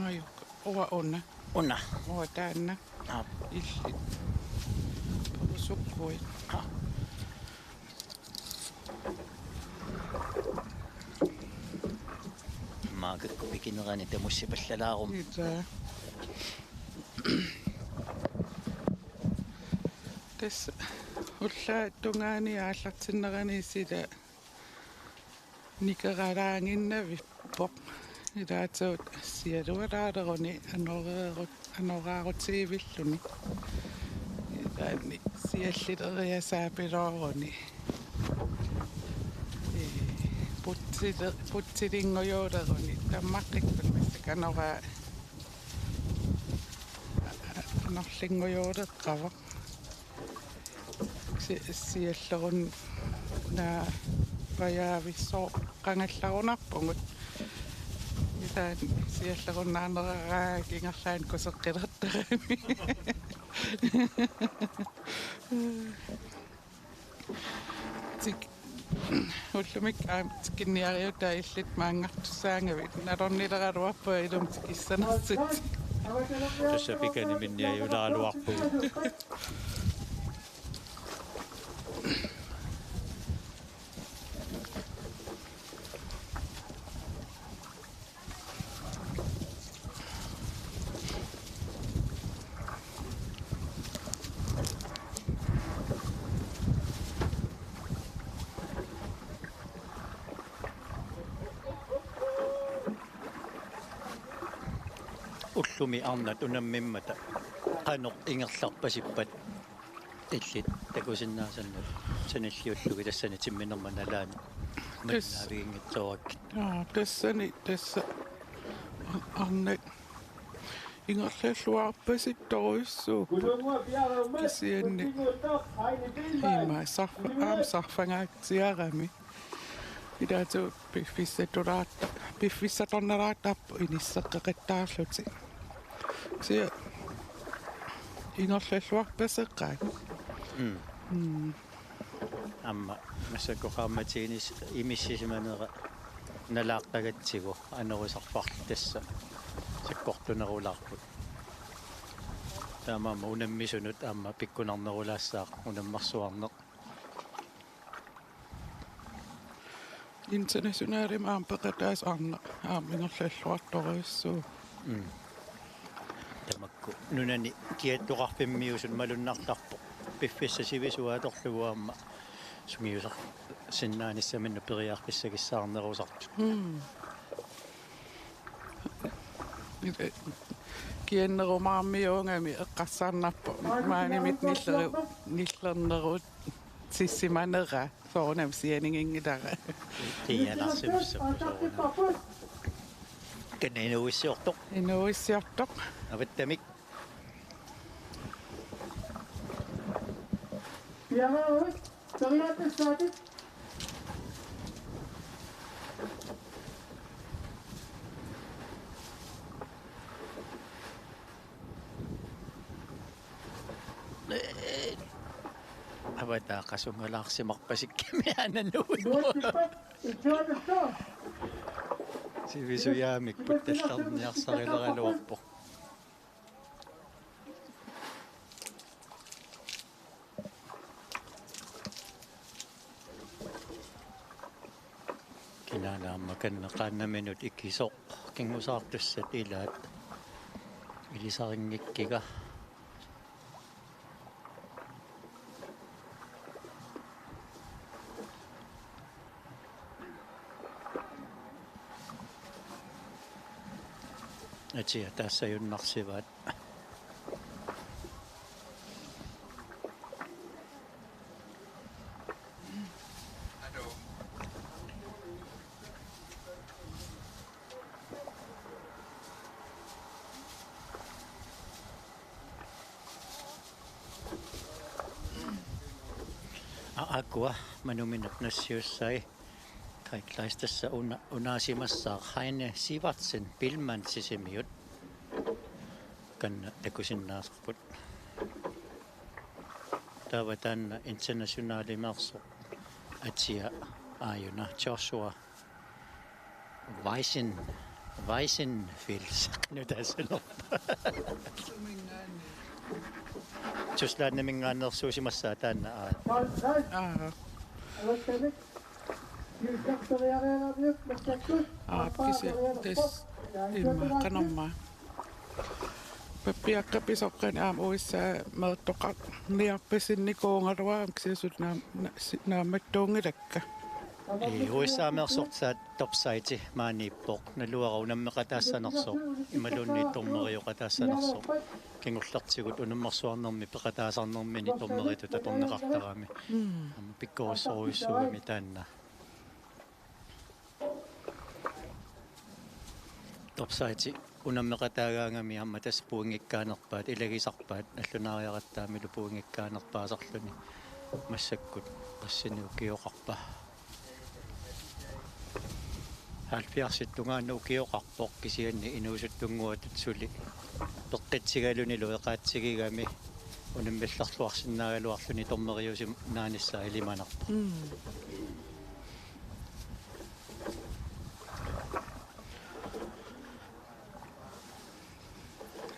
Aajuku. Uanga una. Una. Uanga taanna. Aap. Illit. Perusukkuit. Aap. Maakakku pikinerani tamussipallalaaruma. Ita. Tassa ullaap tungaani aallartinnerani sila nikeralaaginnavippoq. Ilaatigut sialualaaleruni anoreerut-, anoraarutigivilluni. Ilaanni siallileriasaapiloruni. Ee, putsili-, putsilinngujuuleruni. Tammaqqikkut massakkut anoraa-, anorlinngujuuleqqavoq. Si-, siallerunnaavajaavissoqangallarunarpugut. Ilaanni siallerunnaarneraat ingerlaannaq kuseqqilertarami. Tik-, ullumikkut aamma tikinniariutaa illit maanngartussaagavit. Nalornileraluarpunga ilumut tikissanersut. Tassa pikani minniajulaaraluarpugut. Ullumi arnat unammimmata qanoq ingerlarpasippat? Illit takusinnaasannut sanilliullugit tassani timminerma nalaani. Tassa. Mannaaviginngitsoorakkit. Aa, tassani, tassa. Arnat ingerlalluarpasittorujussuupput. Kisianni ima sarf-, aamma sarfangaatsiarami. Ilaatigut piffissatulaarta-, piffissatornalaartarput inisseqqeqattaarlutik. Kisianni ingerlalluarpaseqaat. Mm. Mm. Aamma massakkut qaammatini imissisimanera nalaaqqagatsigu anorisarparlu tassa sakkortunerulaarput. Taamaammat unammisunut aamma pikkunarnerulaassaaq unammersuarneq. Internationalimik aamma peqataasut arnat aamma ingerlalluartorujussuupput. Mm. Tamakku nunani kiattoqarfimmiusut malunnartarpoq. Piffissaq sivisua atorlugu aamma sungiusarsinnaanissaminnut periarfissagissaarnerusartut. Mm. Kiannerumaarmiuugami eqqarsarnarpoq maanimit nilleri-, nillernerutsissimanera soorunami sianiginngilara. Kianarsimassappa soorunami. Kanna inuuissiortoq. Inuuissiortoq. Avattamik. Piareeruit, periaassaatit. Avataa qasungalaarsimarpasikkami ananuut. Sivisujaamik puttallarniarsarileraluarpoq. Kinaana aamma kanna qaannaminut ikisoq kingusaartussat ilaat ilisarinngikkiga. Atia taassajunnarsivaat. Aa, aqua manuminut nassiussai. Kaiklais tassa una-, unaasimassaaq Heine Sivertsen Biilmann Sisimiut. Kanna takusinnaasarput. Taava taanna internationalimeersoq atia aajuna Joshua Weisen, Weisenfels. Nutaassanerpa. Tysklandiminngaanneersuusimassaaq taanna, aa. Aa. Aa, kisi, tassa ima qanormaa. Pappiaqqat pisoqqanni aamma U S A-meertoqarniarpasinnikuugaluarami, kisianni suli naam-, na-, si-, naammattuunngilakka. Ii, U S A-meersortaat topside maaniippoq. Naluara unammeqataassanersoq imaluunniit dommerioqataassanersoq. Kingullertigut unammersuarnermi peqataasarnermini dommeritut atorneqartarami. Mm. Aamma pikkorissorujussuugami taanna. Topside unammeqataagaangami aamma tassa pointikkaanerpaat, ilagisarpaat, allunaariarattaamilu pointikkaanerpaasarluni. Massakkut qassinik ukioqarpa? Halvfjerdsit tungaanut ukioqarpoq, kisianni inuusuttunnguatut suli peqqitsigalunilu eqaatsigigami unammillerluarsinnaagaluarluni dommeriusinnaanissaa ilimanarpoq. Mm.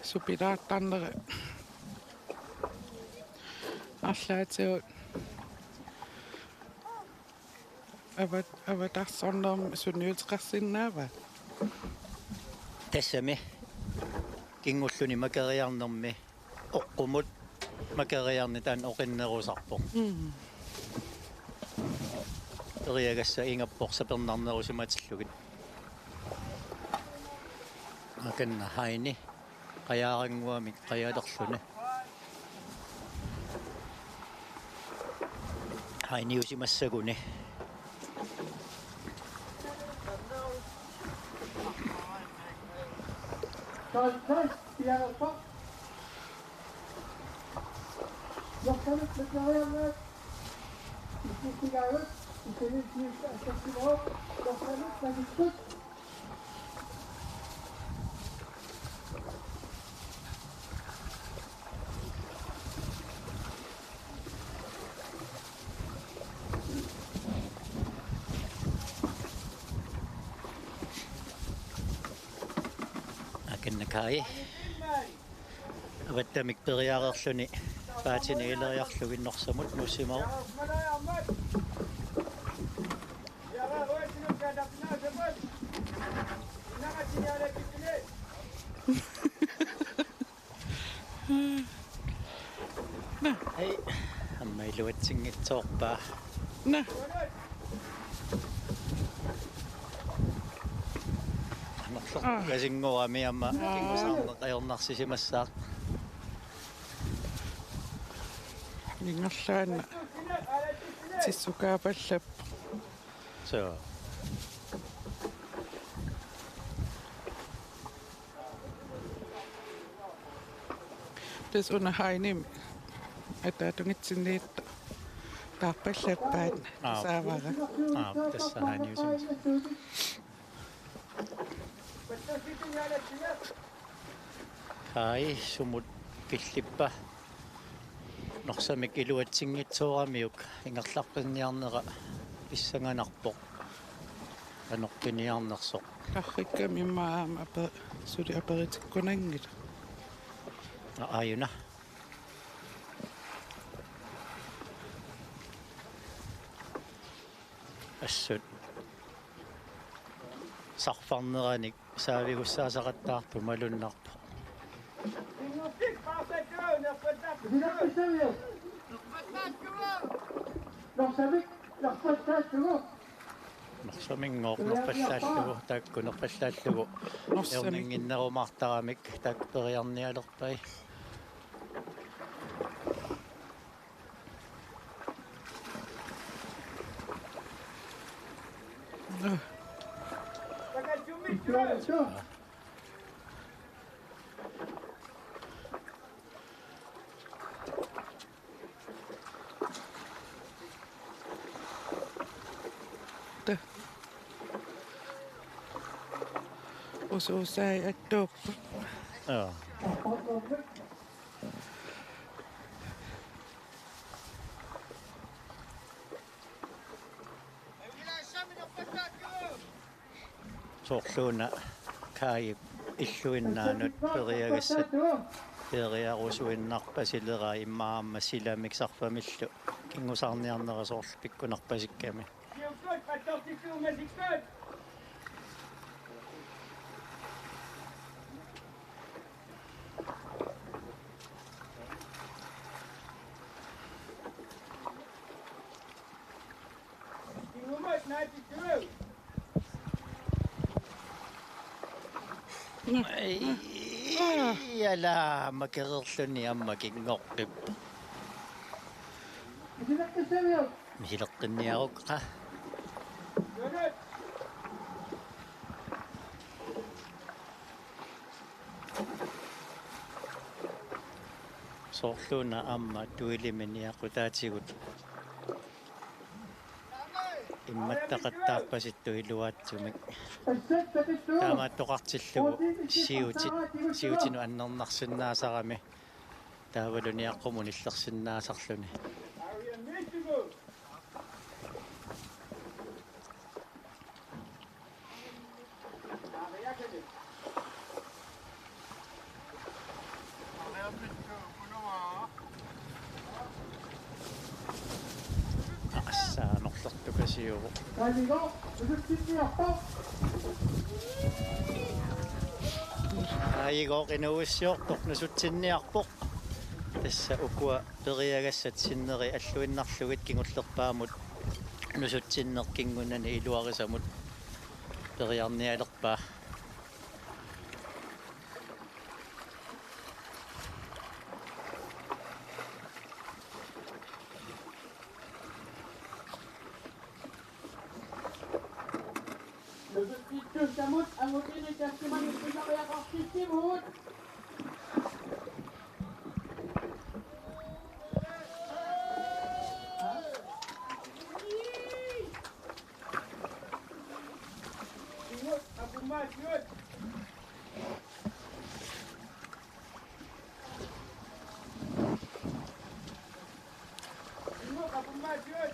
Supilaartarneri arlaatigut avat-, avatarsornermi sunniuteqarsinnaava? Tassami kingulluni makeriarnermi oqqumut makeriarneq taanna oqinnerusarpoq. Mm. Periagassaq ingappoq sapernarnerusimatillugit. Akanna Heini qajaarannguamik qajalerluni. Heiniusimassaguni. Akanna Kai. Avattamik periareerluni paatini ileriarlugit Norsamut nuussimavoq. Hej, aamma iluatsinngitsoorpaa. Naa. Amerlor-, aa, kasinngorami aamma, aa, kingusaarneq ajornarsisimassaaq. Ingerlaannaq tissukaapallappoq. Suu. Tassa una Heinimi ataatungitsinniittoq taarpallappaat. Aap. Tasaavara. Aap, tassa Heiniusimasoq. Kai, sumut killippa? Norsamik iluatsinngitsooramiuk ingerlaqqinniarnera pissanganarpoq. Qanoq piniarnersoq. Qarrikkami immaqa aamma ape-, suli aperitikkunanngilaq. Aajuna. Assut. Sarfarneranik saavigussaasaqattaartoq malunnarpoq. Norsamik, norpallaattugu. Norsaminngooq, norpallaallugu, taakku norpallaallugu. Norsamik. Erninnginnerumaartaramik, taakku periarnialerpai. Usuusai attuupput. Joo. Soorluuna kaajip illuinnaanut periagassat periarusuinnarpasileraat, immaqa aamma silamik sarfamillu kingusaarniarnera soorlu pikkunarpasikkami. Ai, ala, aamma kereerluni aamma kingoqqippoq. Misileqqinniarukka. Soorluuna aamma tuilimini aqutaatigut. Immattaqattaarpasittut iluaatsumik. Taamaattoqartillugu siutit, siutinut annernarsinnaasarami. Taavalu niaqqumut illersinnaasarluni. Assa, anorlertukasiuvoq. Aajigooq inuuissiortoq nusutsinniarpoq. Tassa ukua periagassat sinneri alluinnarlugit kingullerpaamut nusutsinneq kingunani iluarisamut periarnialerpaa. Nusutsinnissamut angutini tassimani pisariaqartissivugut. Sigut, apumaat sigut. Sigut, apumaat sigut.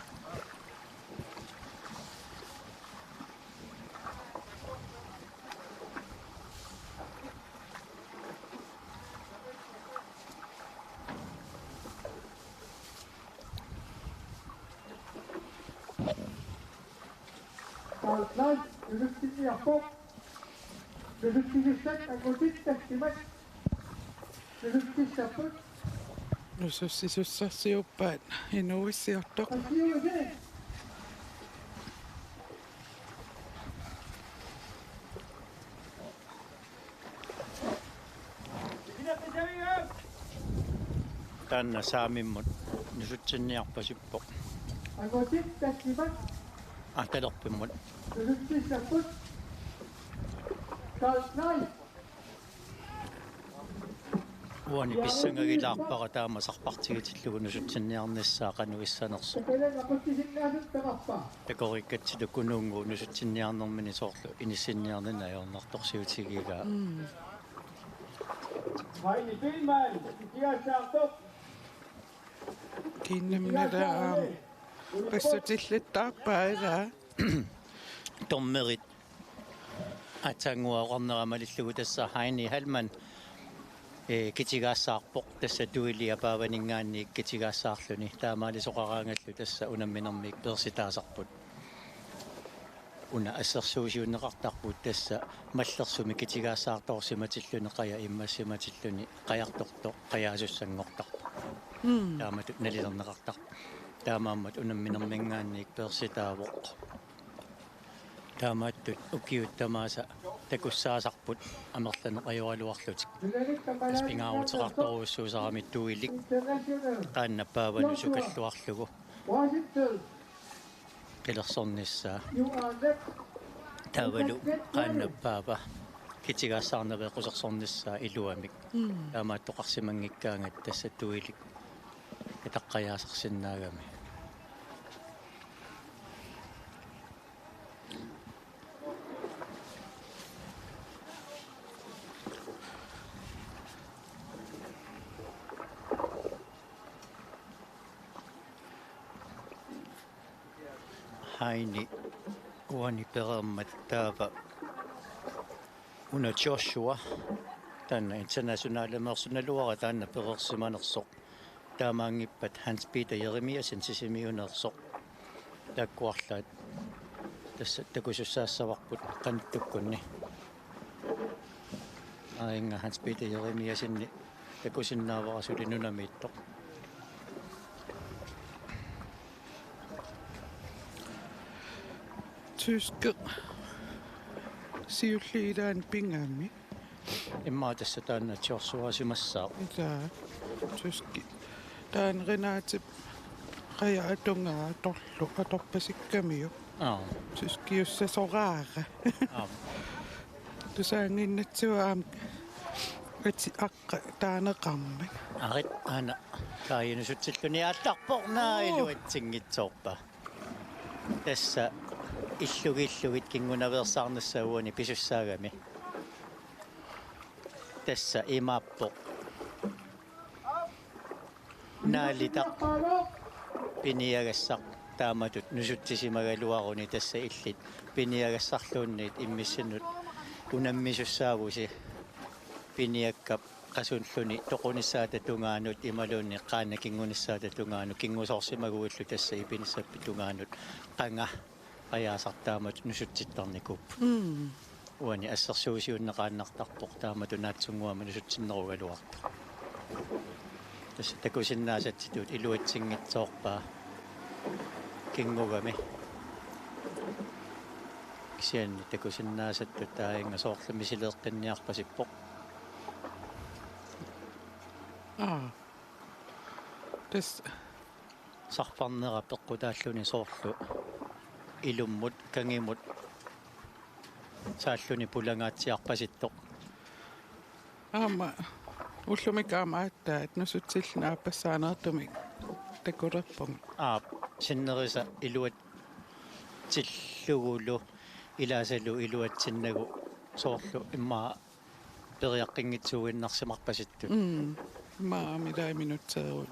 Taanna nusutsinniarpoq. Nusutsisussat angutit tassimat nusutsissapput. Nusutsisussarsiorpaat inuuissiortoq. Tassiusi. Taanna saamimmut nusutsinniarpasippoq. Angutit tassimat. Aa, talerpimmut. Nusutsissapput. Taanna. Uani pissangagilaarpara taama sarpartigitillugu nusutsinniarnissaa qanoq issanersoq. Takoreerutsigit Kunuunnguup nusutsinniarnermini soorlu inissinniarnini ajornartorsiutigigaa. Mm. Heini Fehmarn, Mathias Hartog. Kiinnamnera aamma. Passutillittaarpaa ilaa. Dommerit aatsaannguaq oqarnera malillugu tassa Heini Hallmann, ee, kitigaassaarpoq, tassa Tuili Apaavaninngaanniit kitigaassaarluni, taamaalisoqaraangallu tassa unamminermik peersitaasarput. Una assersuusiunneqartarput tassa mallersumik kitigaassaartoorsimatilluni qaja immassimatilluni qajartortoq qajaasussanngortarpoq. Mm. Taamatut nalilerneqartarpoq. Taamaammat unamminerminngaanniit peersitaavoq. Taamaattut ukiut tamaasa takussaasarput amerlaneq ajoraluarlutik. Tassa pingaaruteqartorujussuusarami Tuilik qaannap paavanut sukalluarlugu qilersornissaa. Taavalu qaannap paava kitigaassaarnavia qusersornissaa iluamik. Mm. Taamaattoqarsimanngikkaangat tassa Tuilik ataqqajaasarsinnaagami. Heini uani pereermat taava una Joshua, taanna internationalimeersunaluara taanna pereersimanersoq. Taamaanngippat Hans Peter Jeremiassen Sisimiuneersoq. Taakkuarlaat tassa takusussaassavarput qanittukkunni. Aainga Hans Peter Jeremiassenip takusinnaavara suli nunamiittoq. Tyske siulliit ilaanni pigami. Immaqa tassa taanna Joshua simassaaq. Ilaa. Tyski. Taanna Renatep qaja atugaa atorlugu atorpasikkamiuk. Aap. Tyskiussasoraara. Aap. Tusaannginnatsigu aamma ati aqqa taaneqarmat. Arit aana kaajinusutsilluni aallarpoq naa. Oo. Iluatsinngitsoorpa. Tassa illugillugit kingunaveersaarnissaa uani pisussaagami. Tassa imaappoq. Naalitaq piniagassaq taamatut nusutsisimagaluaruni tassa illit piniagassarluunniit immissinnut unammisussaavusi piniakkap qasulluni toqunissaata tungaanut imaluunniit qaannat kingunissaata tungaanut kingusoorsimaguillu tassa ipinissappit tungaanut qanga qajaasartaamat nusutsittarnikuupput. Mm. Uani assersuusiunneqaannartarpoq taamatut naatsunnguamik nusutsinnerugaluartoq. Tassa takusinnaasatsitut iluatsinngitsoorpaa kinngugami. Kisianni takusinnaasattut taanna soorlu misileeqqinniarpasippoq. Aa. Tassa sarfarnera peqqutaalluni soorlu ilummut, kangimut saalluni pulangaatsiarpasittoq. Aamma ullumi aamma aatsaat nusutsilluni aappassaanertumik takulerpunga. Aap, sinnerisa iluatsillugulu ilaasalu iluatsinnagu soorlu immaqa periaqqinngitsiinnarsimarpasittut. Mm. Maami dai minutseerut.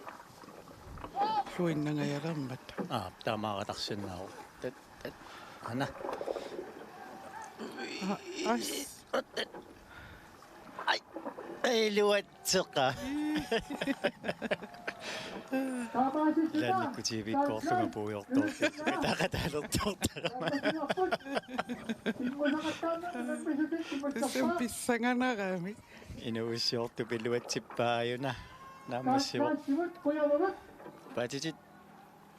Luinnangajalermat. Aa, taamaaqatarsinnaavoq. Tat, tat, ana. Aa, as. Ai, ai, luatseqa. Ilaannikkut T V-kkoorlunga puigortoorlunga. Taqataalertoortarama. Tassami pissanganarami. Inuuissiortup iluatsippaajuna. Naammassivoq. Paatitit.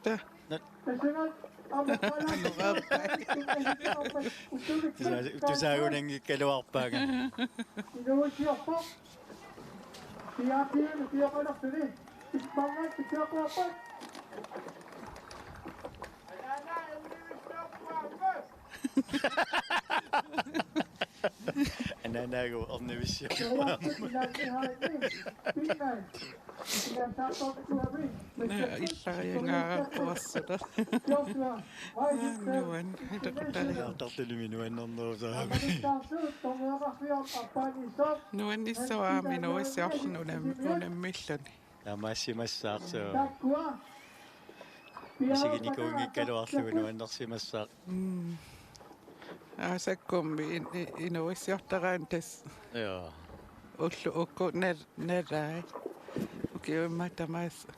Ta. Nut. Tusa-, tusaagunanngikkaluarpaanga. Anaanaagu ernivissiorpaa. Naa, illariangaaraqquassara. Aa, nuan, ilaqutariartarluni nuannernerusaami. Nuannissaaq aamma inuuissiorluni unam-, unammilluni. Taamaassimassaarsuaq. Isiginikuunngikkaluarlugu nuannersimassaaq. Mm. Aasakkummi in-, i-, inuuissiortaraanni tassa. Joo. Ullut uku nal-, nalaat. Ukiummat tamaasa.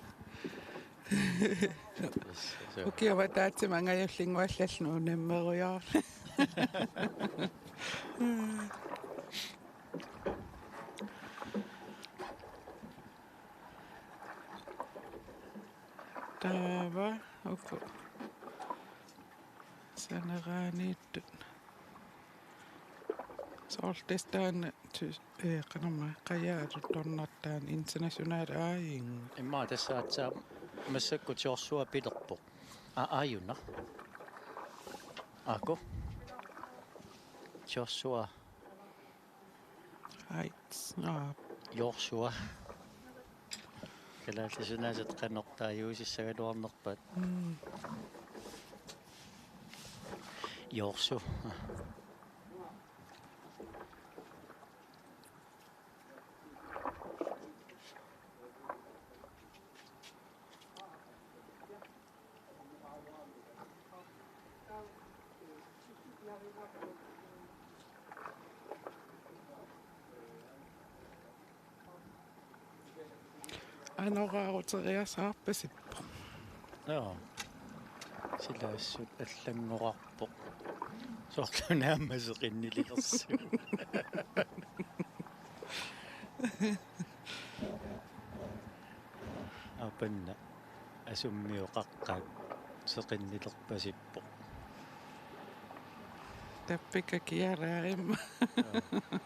Yes, joo. Ukiummat taatsimangajullinguallallu nuunammerujoorluni. Taava uku saneraaniittut. Soorlu tassa taanna tys-, ee, qanormaa, qajaalu tornartaani international aajinngua. Immaqa tassa aatsaat massakkut Joshua pilerpoq. Aa, aajuna. Aaku. Joshua. Heights. Aa. Joshua. Kalaallisuunaasat qanoq taaguusissagaluarnerpaat. Mm. Joshua. Anoraaruteriasaarpasippoq. Joo. Sila assut allanngorarpoq. Soorlu aamma seqinnililersugut. Aapanna asummiut qaqqat seqinnilerpasippoq. Tappikka kiaraarima. Joo.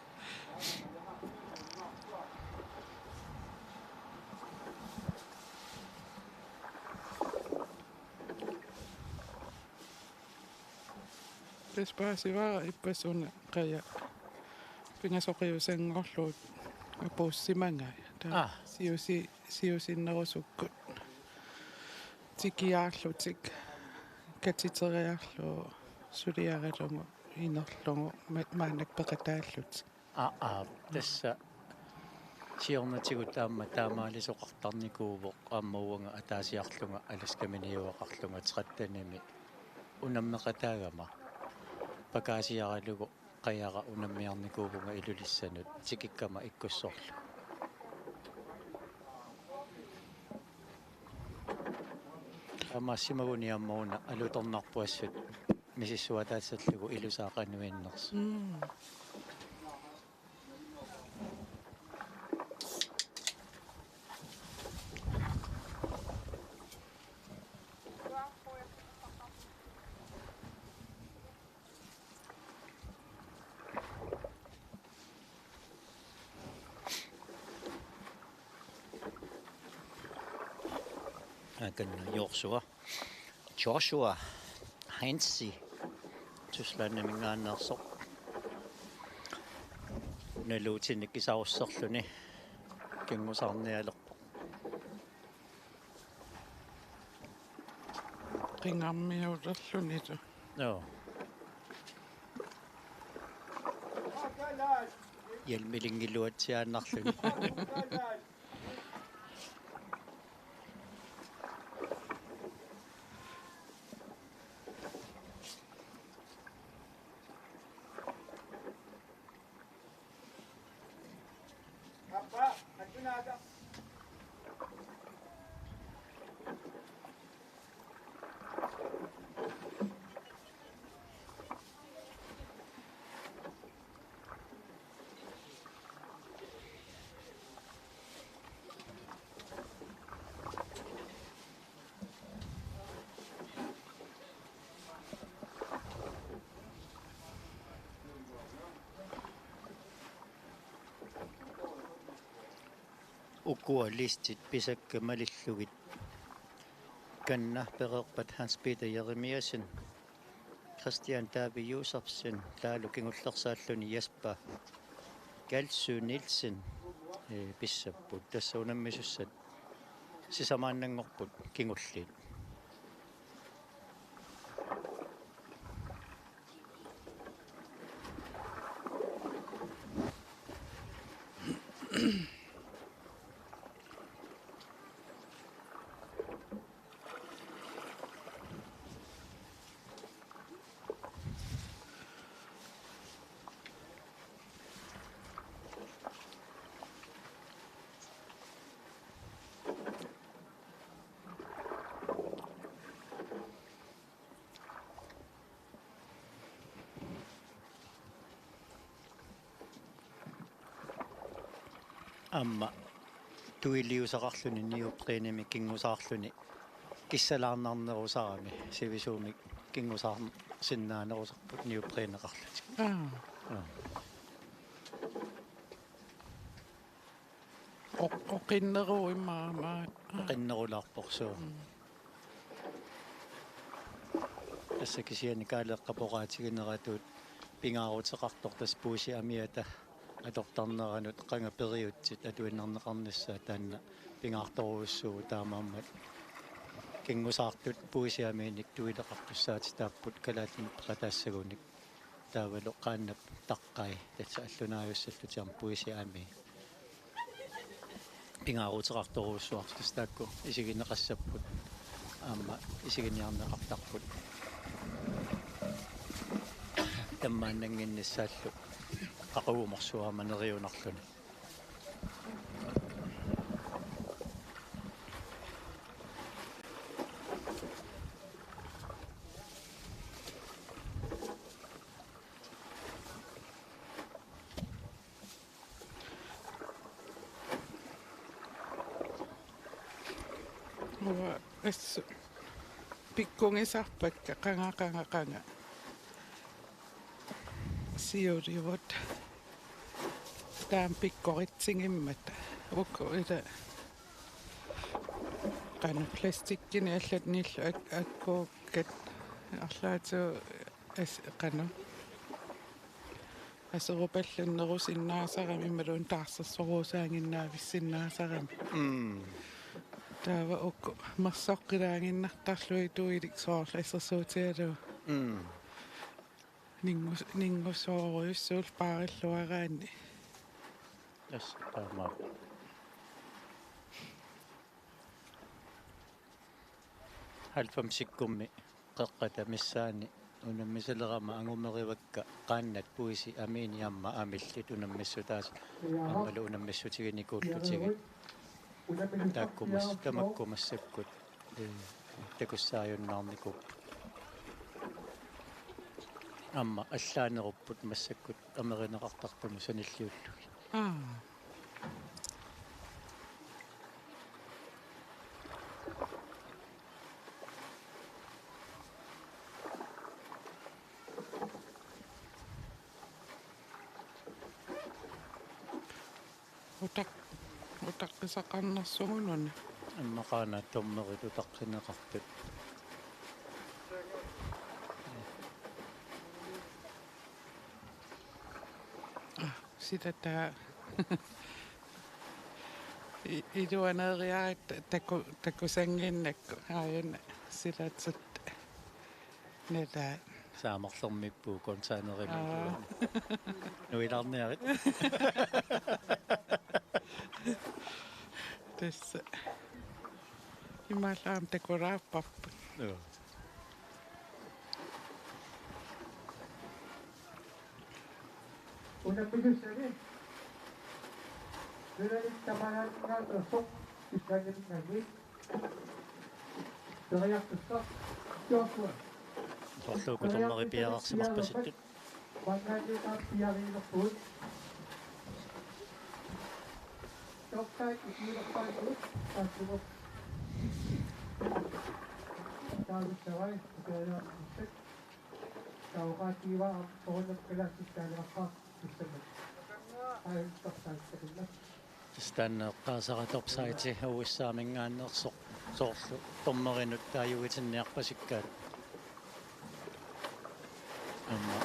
Tassa paasivara ippassaq una qaja pingasoqiusanngorlugu apuussimangaja. Taava Aa. siusi-, siusinnerusukkut tikiaarlutik katiteriarlugu suliaralugu inerlugu ma-, maannakkut peqataallutik. Aa, aa, tassa siornatigut aamma taamaalisoqartarnikuuvoq aamma uanga ataasiarlunga Alaskaminniuaqarlunga trettenimi unammeqataagama pakaasiaralugu qajara unammiarnikuuvunga Ilulissanut tikikkama ikkussorlu. Taamaassimaguni aamma una alutornarpoq assut misissuataassallugu ilusaa qanuinnersoq. Mm. Akanna Joshua. Joshua Heinze. Tysklandiminngaanneersoq. Naluutinik isarusserluni. Kingusaarnialerpoq. Qingarmiulerlunilu. Joo. Hjelmilinngiluatsiaannarluni. Ukua listit pisakka malillugit. Kanna pereerpat Hans Peter Jeremiassen, Christian David Josefsen, taavalu kingullersaalluni Jesper Galsø Nielsen, ee, pissapput. Tassa unammisussat sisamaannanngorput kingulliit. Aamma tuiliusaqarluni neoprenimik kingusaarluni kissalaarnarnerusarami, sivisuumik kingusaarsinnaanerusarput neopreneqarlutik. Aa. Aa. Oq-, oqinneruvoq immaqa. Oqinnerulaarpoq, suu. Mm. Tassa kisianni kaaleeqqap oqaatigineratut pingaaruteqartoq tassa puisip amiata atortarneranut qanga periutsit atuinnarneqarnissaat taanna pingaartorujussuuvoq, taamaammat kingusaartut puisip amiinik tuileqartussaatitaapput Kalaallit Nunaat peqataassagunik. Taavalu qaannap taqqai tassa allunaajussallutik aamma puisip amii pingaaruteqartorujussuartut, tassa taakku isigineqassapput aamma isiginiarneqartarput tammaannannginnissaallu qaqugumorsuarmik neriunarluni. Uanga assut pikkugisarpakka qanga, qanga, qanga. Siuliuvoq. Taama pikkoritsigimmat. Uku ila qanoq plastikkinik allanillu ak-, akkuukkat arlaatigut as-, qanoq. Aserupallunnerusinnaasarami imaluunniit taarsersorusaaginnaavissinnaasarami. Mm. Taava uku mersoqqilaaginnartarlugit tuilik soorlu assersuutigalugu. Mm. Ningus-, ningussoorujussuullu paarilluaraanni. Tassa taamaappoq. Halvfemsikkummi qeqqata missaani unammisalerama angumerivakka qaannat puisip amiinik aamma amillit unammissutaasut aammalu unammissutiginikuullutigit. Taakku mas-, tamakku massakkut, ee, takussaajunnaarnikuupput. Aamma allaanerupput massakkut amerineqartartumut sanilliullugit. Aa. Utaq-, utaqqisaqarnersugununa. Aamma qaannat dommerit utaqqineqartut. Aa, sila taava i-, iluaneeriarit taku-, takusannginnakku aajuna silatit. Nalaat. Saamarlermiippugut containerinik. Aa. Nuilaarniarit. Tassa. Imaallaat takulaarparput. Joo. Unammisussani nunanit tamanaaningaanneersoq pissanganniit periarfissaq Joshua. Soorlu uku dommerit piareersimarpasittut. Maanngaanniit piareerpugut. Topside ikiulerpaaluit taassuma. Taavissavai, ukiariarnissak. Taava oqaatigivaat aamma soorunami kalaallisut taaneraqqaaq pissanganut. Aajuna topside takunnaq. Tassa taanna eqqaasara topside O S A-minngaanneersoq soorlu dommerinut taaguutinniarpasikkaat. Aamma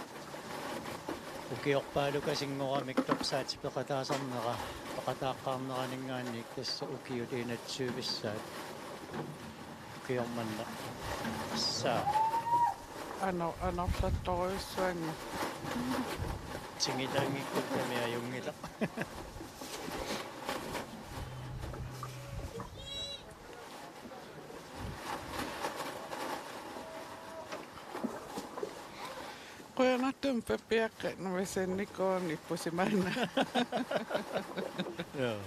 ukiorpaalukasinngooramik topside peqataasarnera, peqataaqqaarneraninngaanniit tassa ukiut enogtyvissaat. Ukiormanna. Tassa. Ano-, anorlertorujussuanngilaq. Tingilaanngikkutta ajunngilaq. Qujanartumik pappiaqqat nuisannikuuneq ippusimaannaat. Joo.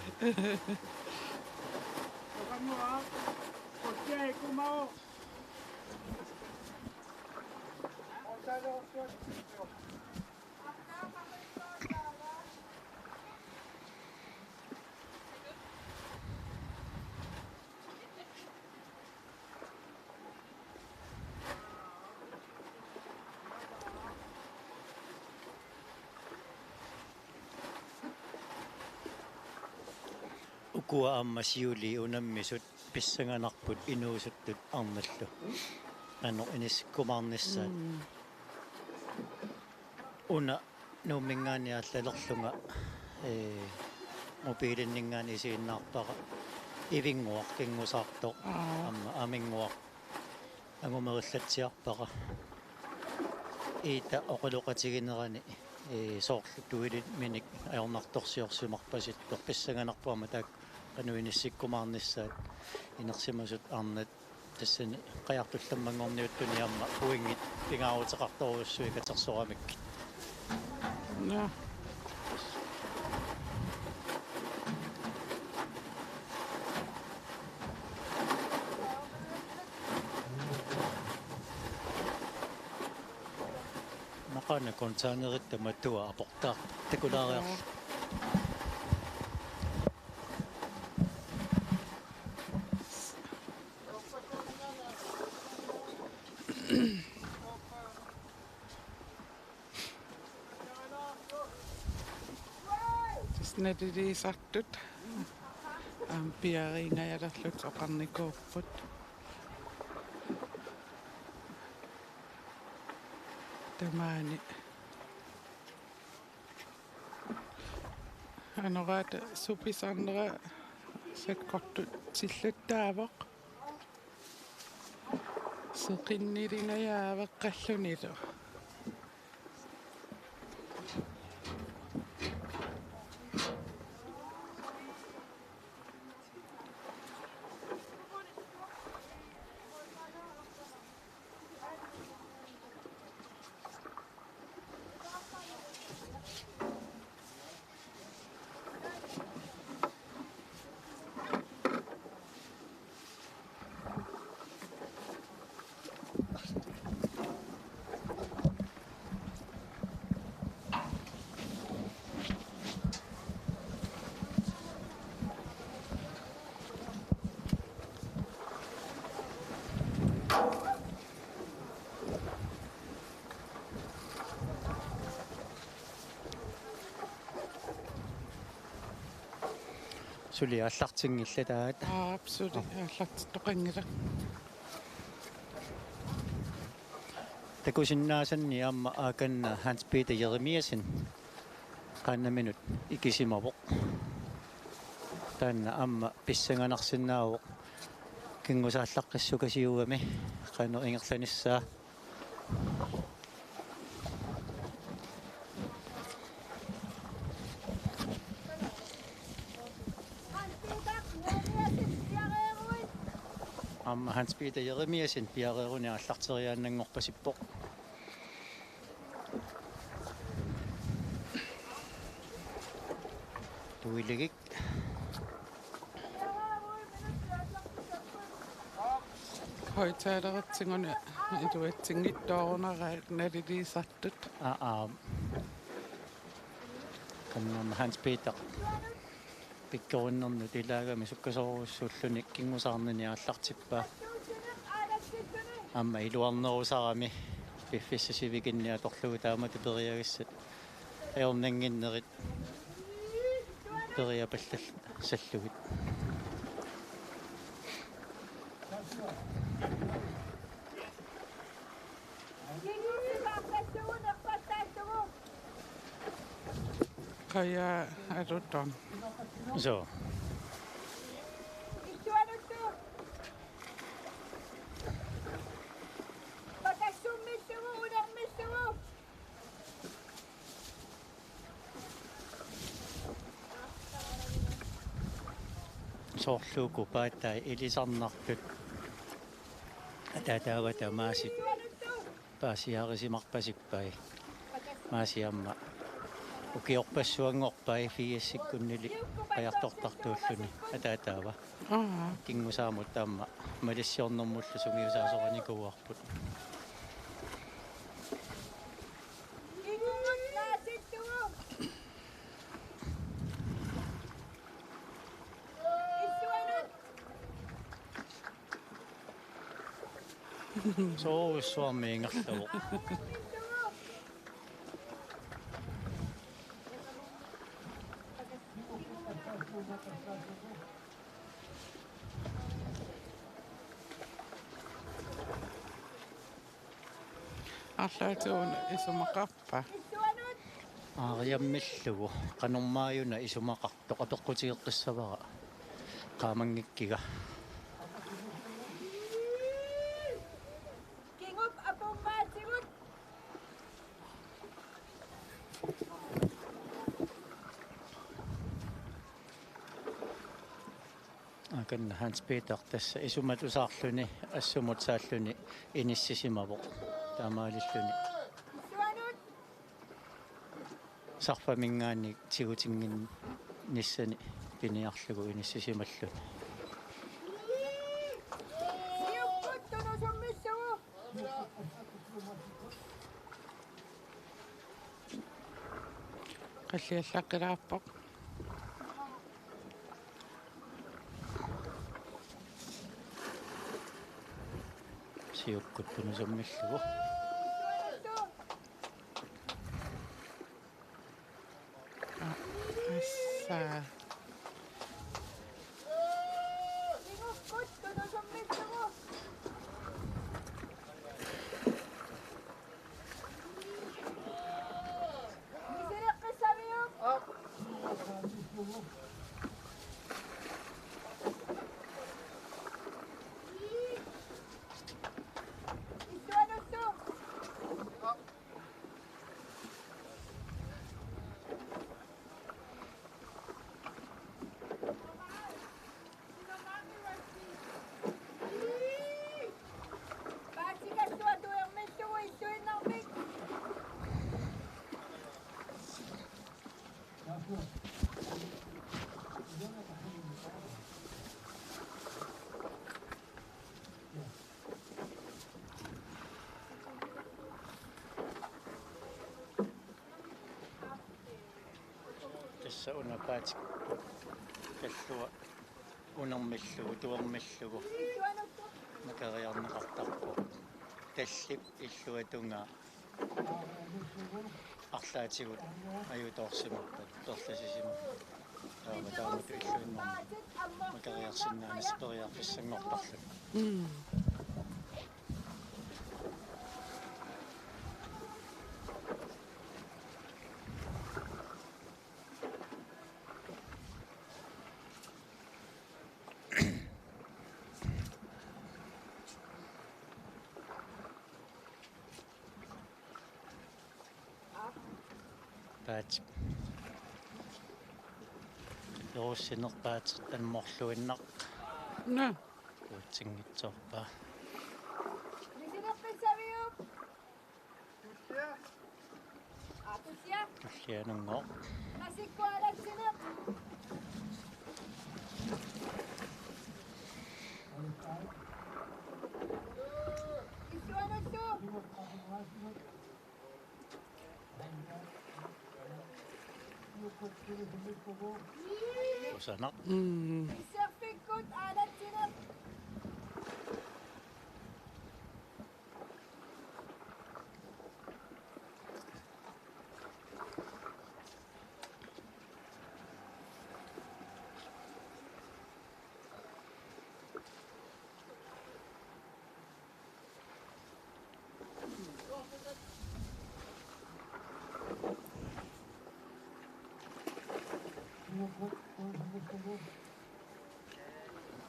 Ukua aamma siulii unammisut pissanganarput inuusuttut arnallu. Qanoq inissikkumaarnissaat. Mm. Una Nuumminngaanniit aallalerlunga, ee, mobiilinninngaanniit isiginnaarpara. Ivinnguaq, kinngusaartoq, Aa. aamma Aminnguaq. Angumerillatsiarpara. Iita oqaloqatiginerani, ee, soorlu tuiliminik ajornartorsiorsimarpasittoq, pissanganarpoq aamma taakku qanoq inissikkumaarnissaat, inersimasut arnat. Tassani qajartullammanngorniuttuni aamma pointit pingaaruteqartorujussuit katersoramikkit. Nå. Maqaana containerit tamatua aportaaq takulaariarlu. Tassa naliliisartut aamma piareeringajalerlutik oqarnikuupput. Tamaani. Anoraata supisarnera sakkortutillattaavoq. Seqinnilingajaavoq qallunilu. Suli aallartinngillat taava. Aap, suli aallartittoqanngilaq. Takusinnaasanni aamma aakanna Hans Peter Jeremiassen qaannaminut ikisimavoq. Taanna aamma pissanganarsinnaavoq kinngusaallaqqissukasiugami qanoq ingerlanissaa. Aamma Hans Peter Jeremiassen piareeruni aallarteriaannanngorpasippoq. Tuiligik. Højttaleritsinnguuna iluatsinngitsoorunaraat naliliisartut. Aa, aa. Qannerma Hans Peter. Pikkorinnermut ilaagami sukkasoorujussuulluni kinngusaarnini aallartippaa. Aamma iluarnerusarami piffissap sivikinni atorlugu taamatut periagassat ajornannginnerit periapallallu-, sallugit. Kaja Aluton. So. Soorlu uku paatai ilisarnartut ataataavata Maasip paasiarisimarpasippai. Maasi aamma ukiorpassuanngorpai firsikkunnili qajartortartuulluni ataataava. Aa. Kinngusaamut aamma malissiornermullu sungiusaasorinikuuarput. Soorujussuarmik ingerlavoq. Arlaatigut isumaqarpa? Aariammillugu qanormaajuna isumaqartoq apeqqutigeqqissavara. Qaamanngikkiga. Kingup apummaatigut. Akanna Hans Peter tassa isumatusaarluni assumut saalluni inissisimavoq. Taamaalilluni sarfaminngaanniit tigutinnginnissani piniarlugu inissisimalluni. Siukkut tunusummissugu. Qalliallaqqilaarpoq. Siukkut tunusummillugu. Assa. Tassa una Paatik kallua unermillugu, tuermillugu makariarneqartarpoq. Tallip illuatungaa arlaatigut ajutoorsimarpat perlasisimarput. Taava taamatut illuinnarni makariarsinnaanissaq periarfissanngortarluni. Mm. Paat. Jorussineq Paat annerluinnaq. Naa. Uatsinngitsoorpaa. Tullianunngooq. Kusanaq. Mm.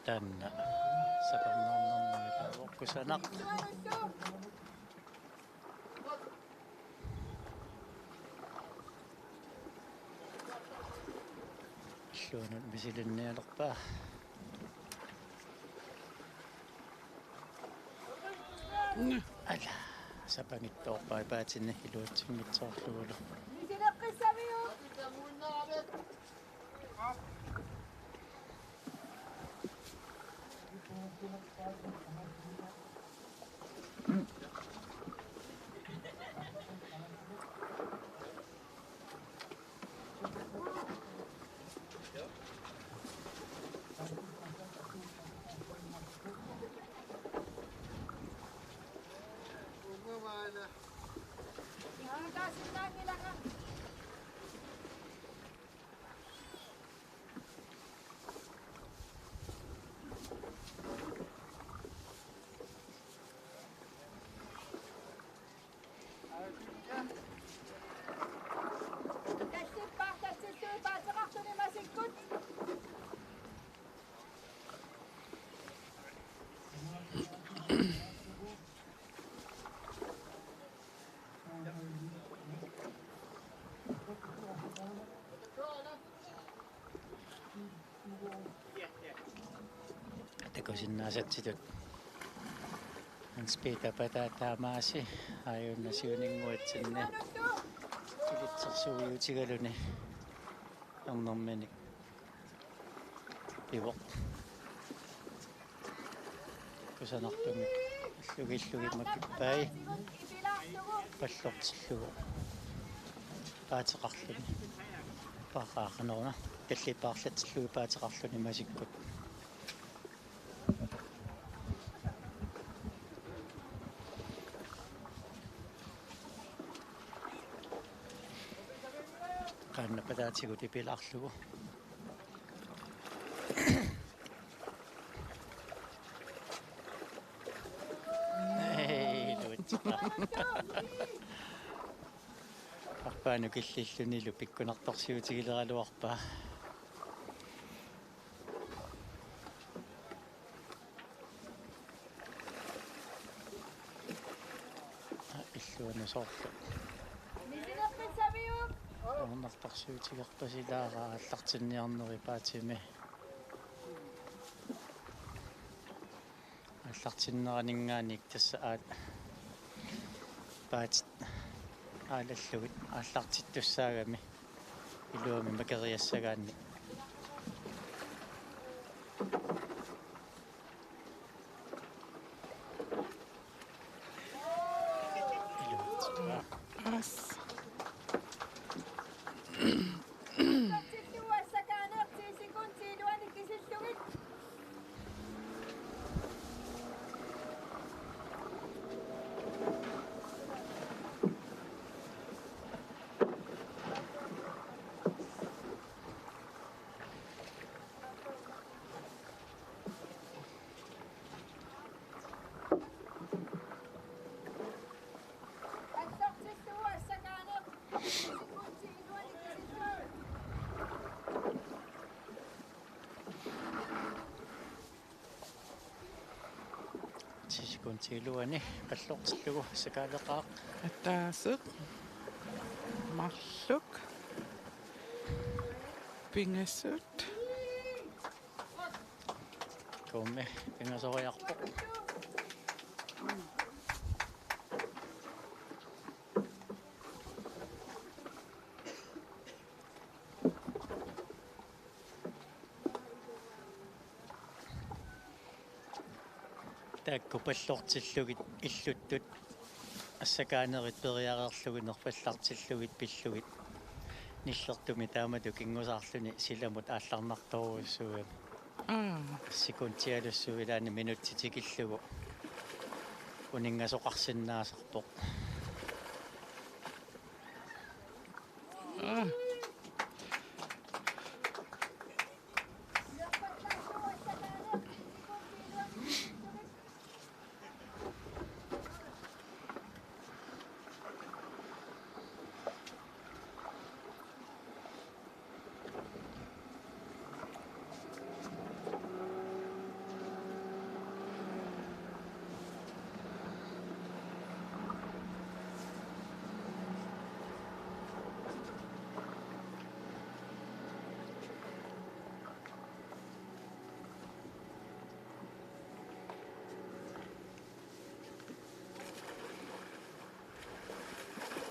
Taanna sapernaarnermi taavoq kusanaq. Illuanut misilinnialerpaa. Ala, sapangittoorpaa Paatini iluatsinngitsoorlugulu. Takusinnaasatsitut Hans Peter Pataataamaasi aajuna siuninnguatsinni ilitsersuiutigaluni ernerminik pivoq. Kusanartumik illugillugit makippai pallortillugu paateqarluni. Paaqaaqaneruna talliit paarlatillugit paateqarluni masikkut. Qaannap ataatigut ipilaarlugu. Ei, luutsuta. Arpaannut killillunilu pikkunartorsiutigileraluarpaa. Illuanut soorlu. Ornartorsiutigerpasilaara aallartinniarneri paatimi. Aallartinneraninngaanniit tassa aat paatit aalallugit aallartittussaagami iluamik makeriassagaanni. As. Ti sekundit iluanni pallortillugu assakaaleqaaq. Ataaseq. Marluk. Pingasut. Kummi pingasoriarpoq. Taakku pallortillugit illuttut assakaanerit periareerlugit nerfallartillugit pillugit nillertumik taamatut kingusaarluni silamut aallarnartorujussuugami. Aa. Sekundialussuup ilaani minutsit tikillugu uninngasoqarsinnaasarpoq. Aa.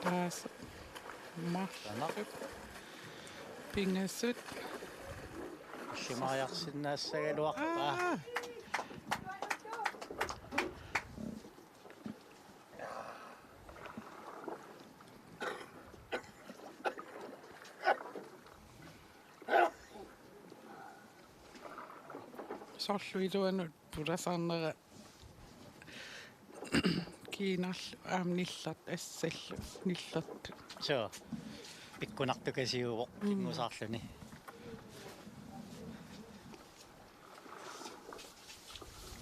Taas. Marluk. Pingasut. Illimariarsinnaassagaluarpaa. Aa. Soorlu iluanut pulasarnera kiinarlu aamma nillart assallu nillertut. Suu. Pikkunartukasiuvoq. Mm. Kingusaarluni.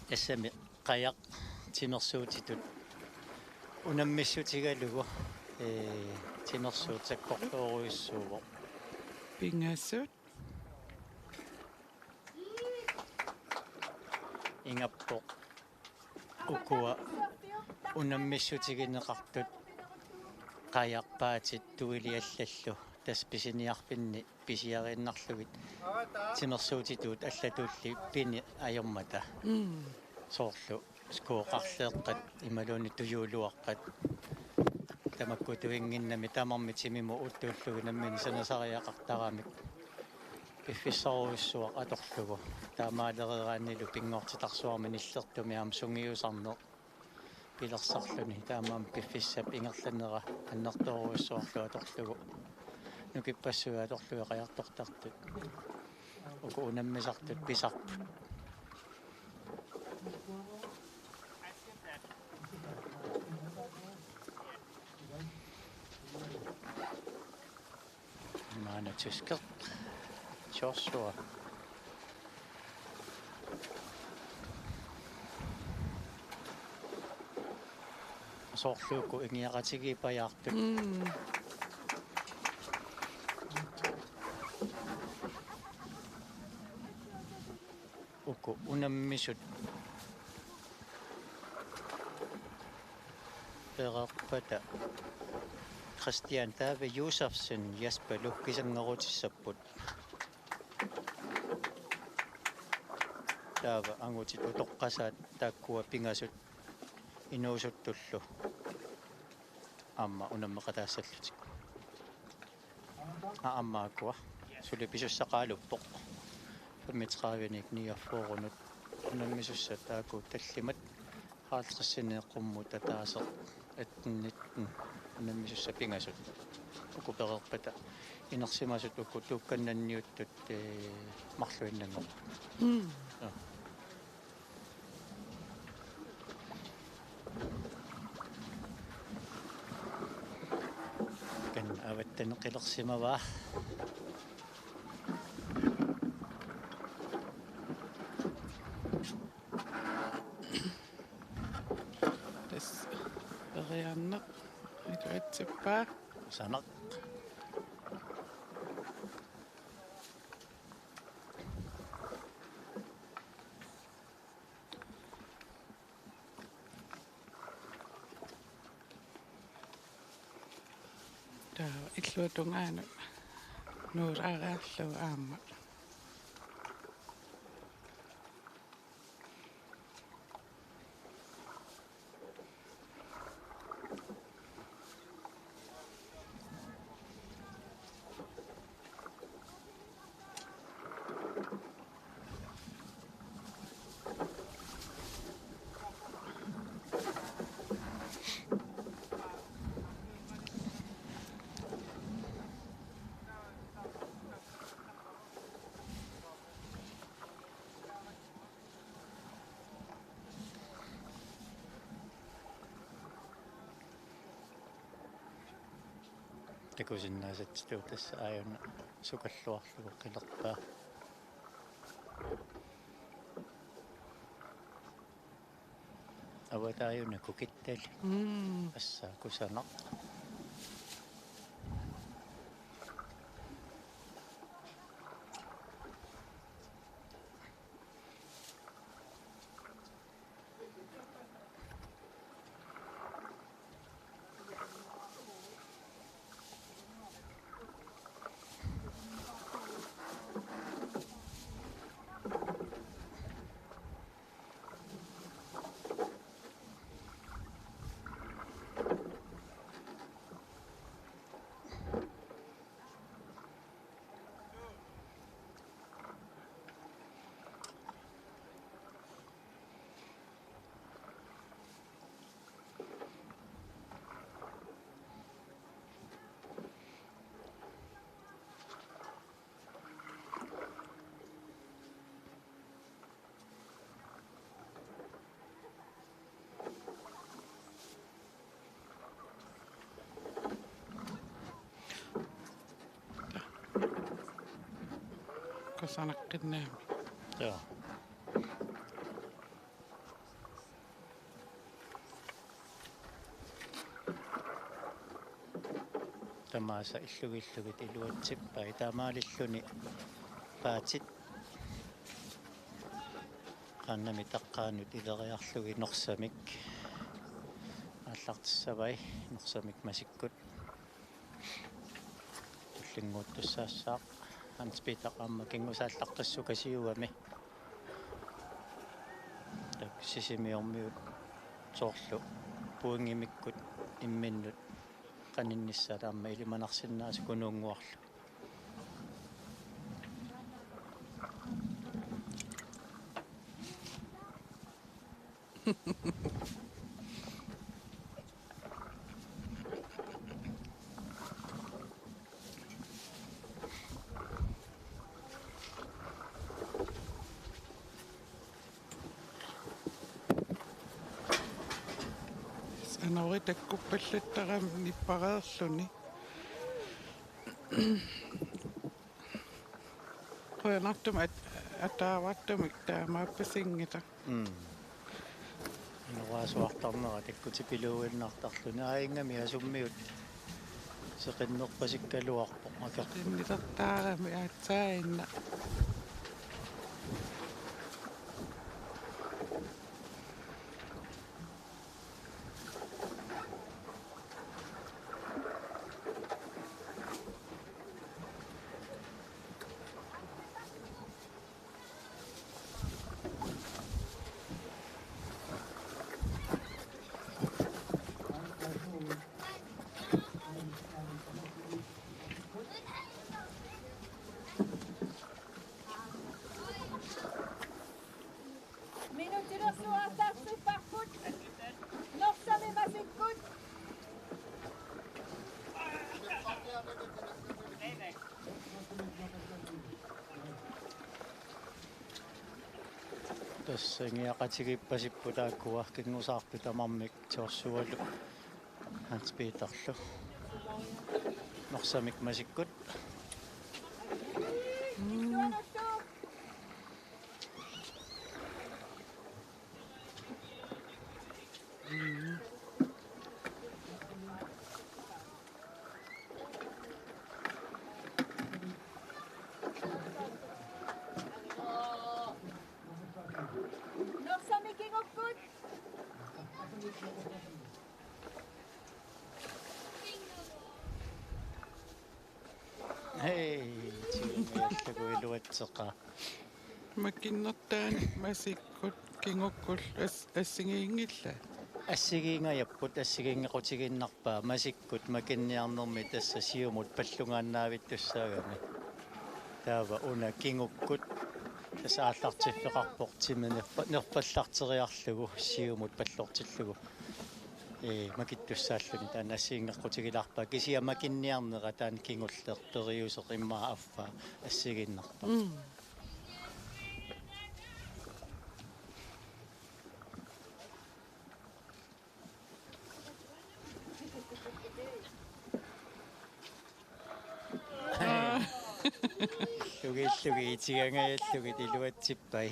Tassami qajaq timersuutitut unammissutigalugu, ee, timersuut sakkortoorujussuuvoq. Pingasut. Ingappoq. Ukua unammissutigineqartut qajaq paatit tuiliallallu tassa pisiniarfinni pisiariinnarlugit timersuutituut allatulli pini ajormata. Mm. Soorlu skooqarleeqqat imaluunniit tujuuluaqqat. Tamakku tuinnginnami tamarmik timimut uuttuullugit nammineq sanasariaqartaramik piffissarujussuaq atorlugu. Taamaalereeraannilu pinngortitarsuarmi nillertumi aamma sungiusarneq pilersarluni taamaammat piffissap ingerlanera annertoorujussuarlu atorlugu. Nukippassuit atorlugit qajartortartut. Uku unammisartut pisarput. Maanna tyskeq. Joshua. Soorlu uku ingiaqatigiippajaartut. Mm. Uku unammisut pereerpata Christian David Josefsen Jasperlu kisinngerutissapput. Taava angutit utoqqasaat taakkua pingasut inuusuttullu aamma unammeqataassallutik. Aa, aamma ukua. Suli pisussaqaaluppoq. Femogtredive-nik niogfyrre-nut unammisussat taakku tallimat. Halvtredsinik qummut ataaseq atten nitten unammisussat pingasut. Uku pereerpata inersimasut uku tuukkannanniuttut, ee, marluinnanngorput. Mm. Aa. Kan avattaneq qilersimavaa. Tassa periarneq iluatsippaa. Sanaq. Taava illuatungaanut nuulaariarlugu aamma. Takusinnaasatsitut tassa aajuna sukalluarlugu qilerpaa. Avataajuna kukittali. Mm. Assa kusanaq. Kusanaqqinnaami. Joo. Tamaasa illugillugit iluatsippai taamaalilluni paatit. Annami taqqaanut ileriarlugit Norsamik aallartissavai, Norsamik masikkut. Tullinnguuttussaassaaq Hans Peter aamma kinngusaallaqqissukasiugami. Taakku Sisimiormiut soorlu pointimikkut imminnut qaninnissaat aamma ilimanarsinnaasut Kunuunnguarlu. Anorit takkuppallattaramik nippareerluni. Qujanartumik at-, ataavartumik taamaappasinngilaq. Mm. Inuasuartarnera takkutipiluuinnartarluni, aajinnami asummiut seqinnerpasikkaluarpoq akeq. Qinnilertaarami aatsaannaq. Minutilersuartarsipput. Norsami masikkut. Tassa ingiaqatigiippasipput taakkua, kinngusaarpit tamarmik, Joshualu Hans Peterlu. Norsamik masikkut. Norsami kingukkut. Hej, tiimaallakku iluatseqaaq. Makinnertaani masikkut kingukkut as-, assigiinngillat. Assigiingajapput, assigiinngequtigiinnarpaa masikkut makinniarnermi tassa siumut pallungaannaavittussaagami. Taava una kingukkut tassa aallartiffeqarpoq timi nerfa-, nerfallarteriarlugu siumut pallortillugu. Ee, makittussaalluni taanna assigiinngequtigilaarpaa. Kisianni makinniarnera taanna kingulleq periuseq immaqa affaa assigiinnarpaa. Mm. Illugit, illugit, itigangajallugit iluatsippai.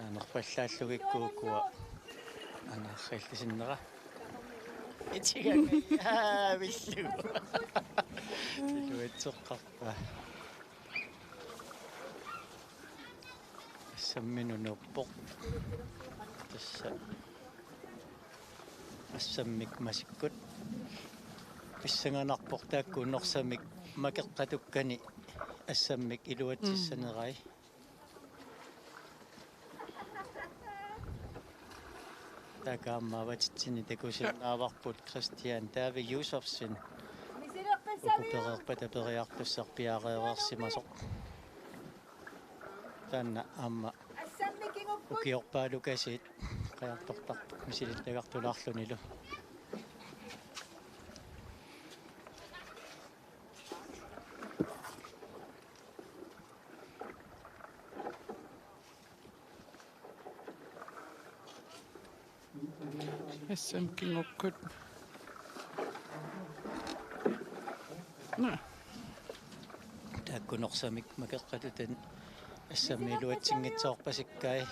Anerpallaallugikku ukua. Anaarrillisinnera. Itigangajaavillugu. Iluatseqqarpaa. Assamminut nuuppoq. Tassa assammik masikkut. Pissanganarpoq taakku Norsamik makeqqatukkani assammik iluatsissanerai. Mm. Taakku aamma avatitsinni takusinnaavarput Christian David Josefsen. Uku pereerpata periartussaq piareereersimasoq. Taanna aamma ukiorpaalukasiit qajartortarput misilittagartulaarlunilu. Assammik kingukkut. Naa. Taakku Norsamik makeqqatutani assammik iluatsinngitsoorpasikkai.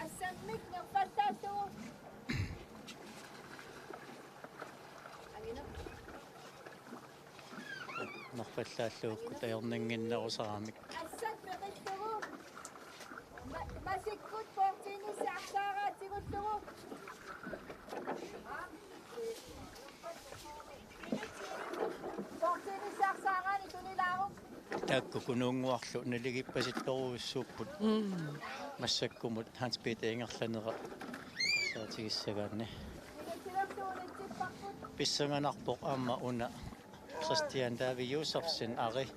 Assammik nerfallaallugu. Nerfallaallugu ajornannginnerusaramik. Assat peqillugu. Sikkut poortiinnissi arsaaraatigullugu. Poortiinnissi arsaaraanni tunilaaruk. Taakku Kunuunnguarlu naligiippasittorujussuupput. Mm. Massakkumut Hans Peter ingerlanera arsaatigissagaanni. Pissanganarpoq aamma una Christian David Josefsen ari.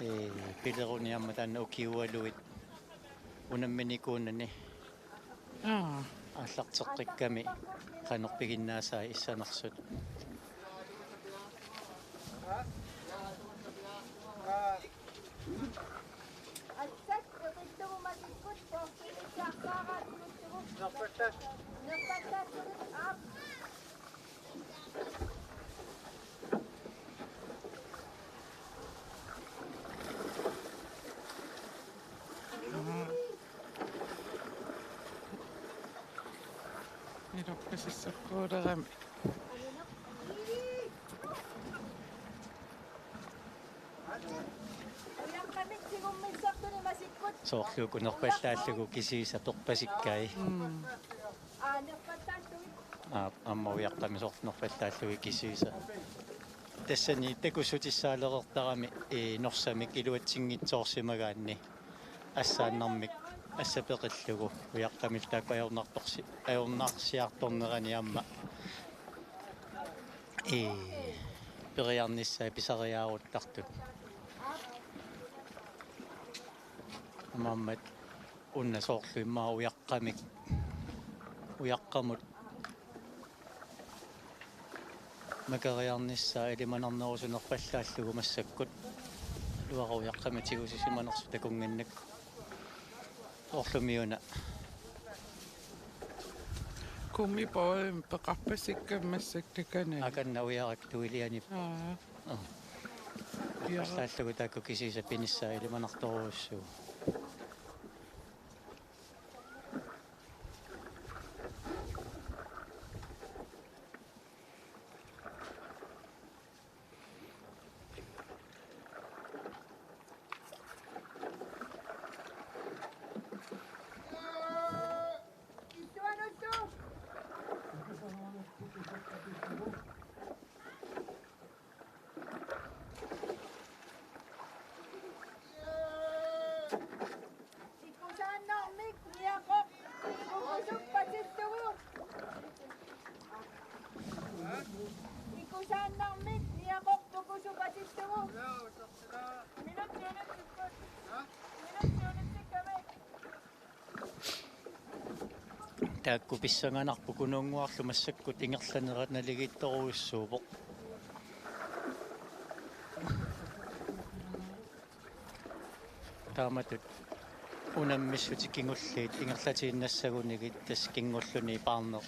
Ee, pileruni aamma taanna ukiualuit unamminikuunani. Aa. Aallarteqqikkami qanoq piginnaasai issanersut. Iluaqutissakkuulerami. Soorlu uku nerpallaallugu kisiisa atorpasikkai. Mm. Aa, aamma ujaqqamik soorlu nerpallaallugit kisiisa. Tassani takussutissaalereertarami, ee, Norsamik iluatsinngitsoorsimagaanni assaannarmik assapeqillugu ujaqqamillu taakku ajornartorsi-, ajornarsiartornerani aamma, ee, periarnissaat pisariaaruttartut. Aamma una soorlu immaqa ujaqqamik, ujaqqamut makeriarnissaa ilimanarnerusoq nerpallaallugu massakkut. Iluara ujaqqamik tigusissimanersut takunnginnakku. Soorlumi una. Gummibådimik peqarpasikkamik massakkut takanani. Akanna ujarakku tuilianip. Aa. Aa. Ujarak. Nerpallaallugu taakku kisiisa pinissaa ilimanartorujussuuvoq. Ikusaannarmik niaqoq tukusup patillugu. Ikusaannarmik niaqoq tukusup patillugu. Minut siunitsikkamik. Minut siunitsikkamik. Taakku pissanganarpoq Kunuunnguarlu massakkut ingerlanerat naligiittorujussuuvoq. Taamatut unammissutit kingulliit ingerlatiinnassagunigit tassa kingulluni paarneq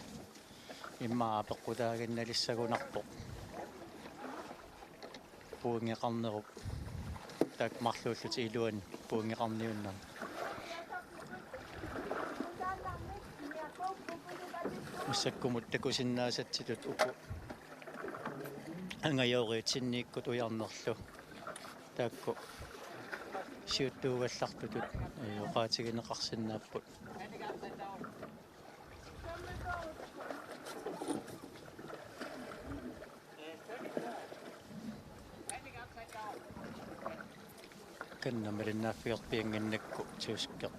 immaqa apeqqutaaginnalissagunarpoq. Pointeqarnerup taakku marluullutik iluanni pointeqarniunnermi. Massakkumut takusinnaasatsitut uku angajooriitsinniikkut ujarnerlu. Taakku siuttuugallartutut, ee, oqaatigineqarsinnaapput. Kanna malinnaaffigerpiannginnakku tyskit.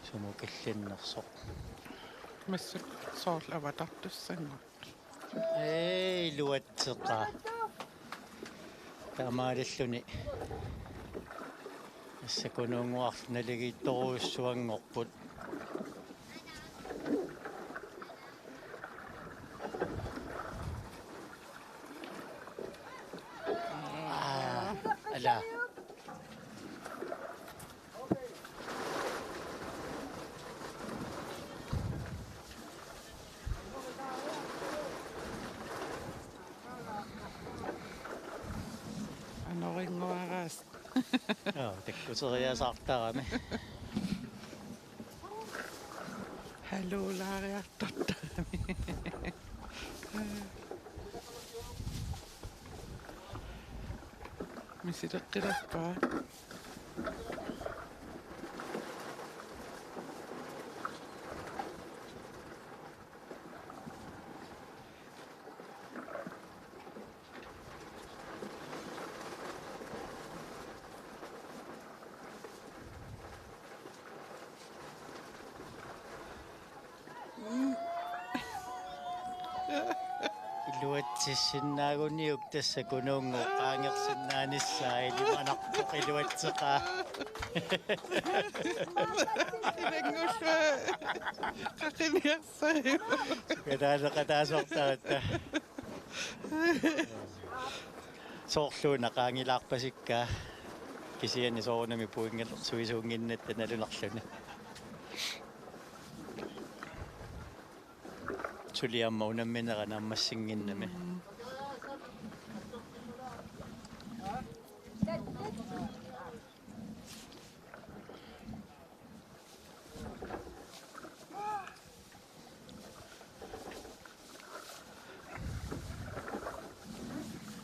Sumut killinnersoq. Massakkut soorlu avatartussanngortut. Ee, iluatseqaaq. Taamaalilluni. Tassa Kunuunnguarlu naligiittorujussuanngorput. Aa, ala. Anorinnguaraas. Joo, takkuteriasaartarami. Haluulaariartortarami. Misileqqilerpaa. Iluatsissinnaaguniuk tassa Kunuunnguup qaangersinnaanissaa ilimanarpoq iluatseqaa. Ilanngullugu qaqiniarsaajuk. Sukkataaleqataasortaratta. Soorluuna qaangilaarpasikka kisianni soorunami puinngalersuisuunnginnatta nalunarluni. Suli aamma unamminera naammassinnginnami. Mm.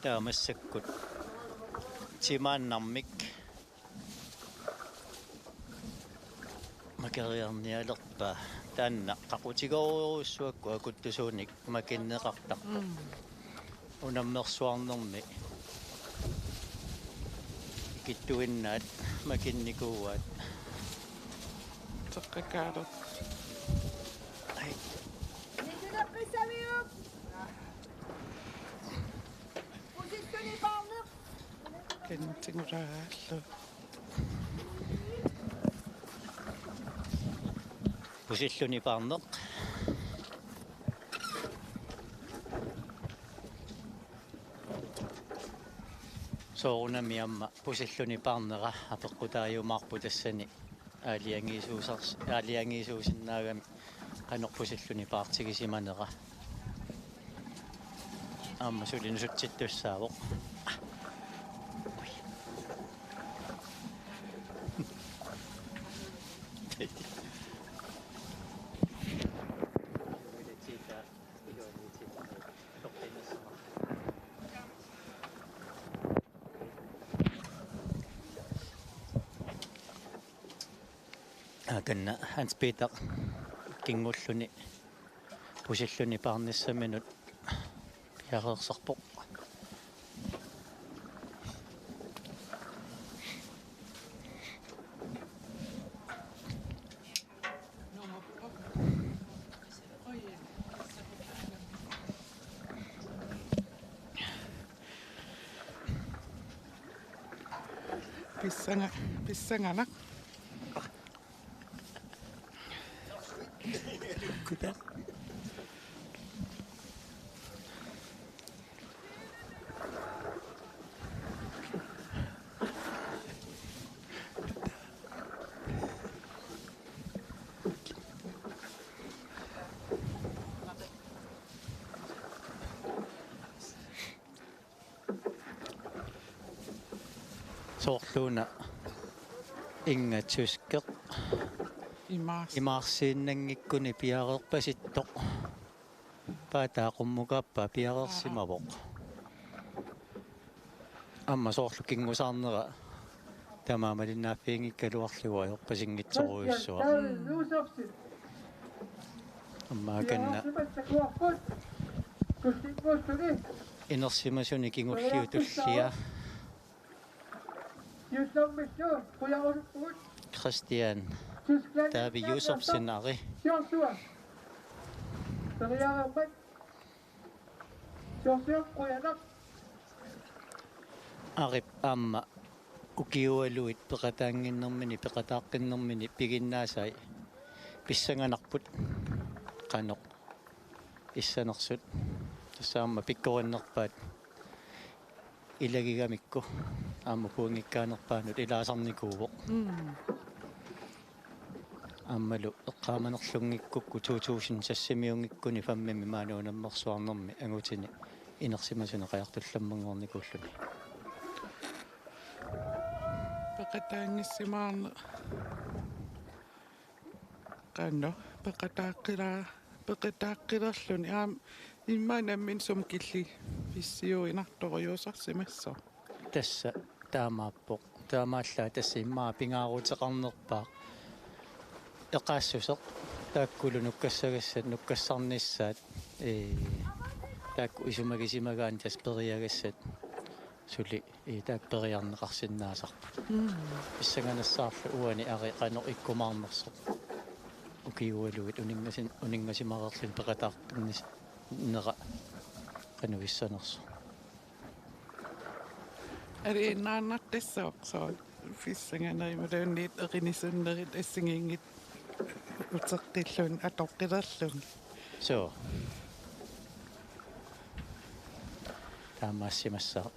Taava massakkut timaannarmik makeriarnialerpaa. Taanna qaqutigoorujussuakkut akuttusuunik makinneqartarpoq. Mm. Unammersuarnermi ikittuinnaat makinnikuuaat. Teqqakaalerpoq. Ai. Kantigulaarallu. Pusilluni paarneq. Soorunami aamma pusilluni paarnera apeqqutaajumaarpoq tassani aalajangiisuusars-, aalajangiisuusinnaagamik qanoq pusilluni paartigisimanera. Aamma suli nusutsittussaavoq. Aa, taanna Hans Peter kingulluni pusilluni paarnissaminut piareersarpoq. Pissanga-, pissanganaq. Soorluuna Inga Tyskep imaars-, imaarsiinnanngikkuni piareerpasittoq. Paataa qummukaappaa piareersimavoq. Aamma soorlu kingusaarnera taamaammalinnaaffiginngikkaluarlugu ajorpasinngitsorujussuaq. Aamma akanna inersimasuni kingulliup tullia. Christian David Josefsen, Ari. Arip aamma ukiualuit peqataannginnermini, peqataaqqinnermini piginnaasai pissanganarput qanoq issanersut. Tassa aamma pikkorinnerpaat ilagigamikku aamma pointikkaanerpaanut ilaasarnikuuvoq. Mm. Aammalu eqqaamanerlunngikkukku to tusind seksimiunngikkuni femmimi maani unammersuarnermi angutini inersimasuni qajartullammanngornikuulluni. Peqataanngissimaarneq. Qanoq peqataaqqilaa-, peqataaqqilerluni aamma immaqa nammineq sumut killiffissiorinartorujussuarsimassaaq. Tassa taamaappoq. Taamaallaat tassa immaqa pingaaruteqarnerpaaq eqaassuseq, taakkulu nukkassagassat nukkassarnissaat, ee, taakku isumagisimagaanni tassa periagassat suli, ee, taakku periarneqarsinnaasarput. Mm. Pissanganassaarlu uani ari qanoq ikkumaarnersoq. Ukiualuit uninngasin-, uninngasimaqarluni peqataartinnis-, nera qanoq issanersoq. Aliinnaannartassaaq soorlu pissanganerimaluunniit eqinisunnerit assigiinngitsut uteqqilluni atoqqilerlugit. Suu. Taamaassimassaaq.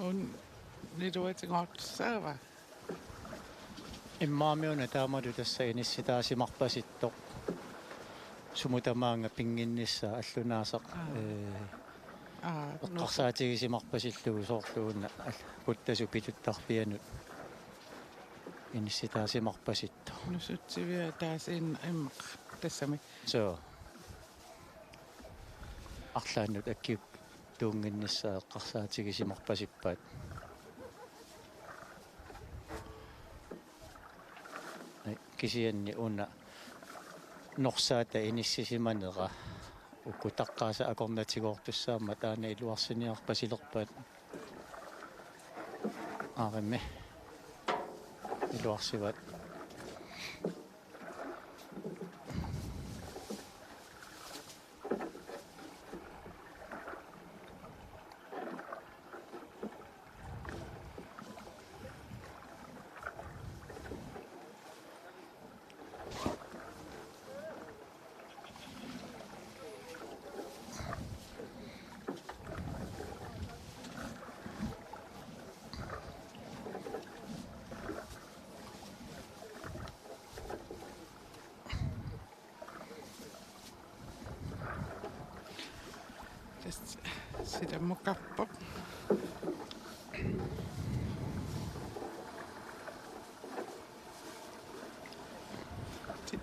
Una iluatigoorusussaava? Immaqa una taamatut tassa inissitaasimarpasittoq. Sumut tamaanga pinnginnissaa allunaasaq, Aa. ee, Aa, nus-, eqqarsaatigisimarpasillugu soorlu una al-, puttasut pituttarfianut inissitaasimarpasittoq. Nusutsiviat taasiinnaq immaqa tassami. Suu. Arlaannut akkiuttuunnginnissaa eqqarsaatigisimarpasippaat. Kisianni una norsaata inissisimanera uku taqqaasat akornatigoortussaammat aana iluarsiniarpasilerpaat. Aarimmi iluarsivat. Tassa silamukarpoq. Ti-,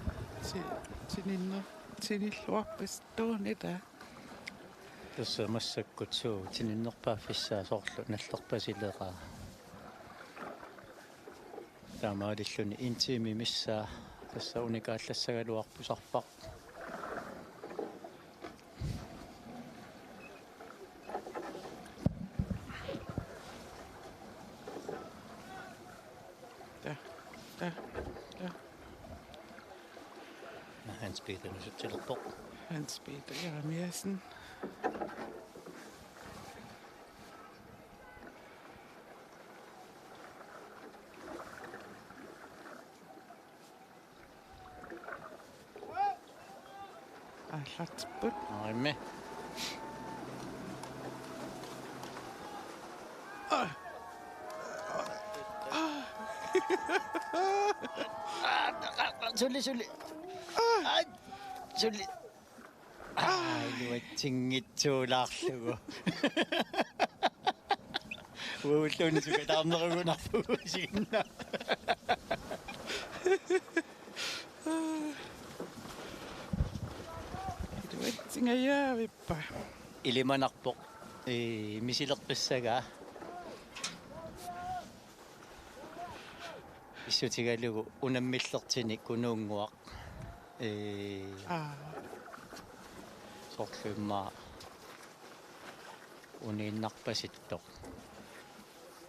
ti-, tininner-, tinilluarpasittuunila. Tassa massakkut suu tininnerpaaffissaa soorlu nallerpasileraa. Taamaalilluni en time missaa tassa unikaallassagaluarpoq sarfaq. Taa, taa, taa. Hans Peter nusutsilerpoq. Hans Peter Jeremiassen. Aallartipput. Aarimmi. Aa. Aa. Suli, suli. Aa. Aa, suli. Aa, iluatsinngitsuulaarlugu. Uulluunniit sukataarnerugunarpugut isiginna. Iluatsingajaavippa. Ilimanarpoq. Ee, misileqqissagaa. Pissutigalugu unammillertinik Kunuunnguaq. Ee, Aa. Soorlu immaqa uniinnarpasittoq.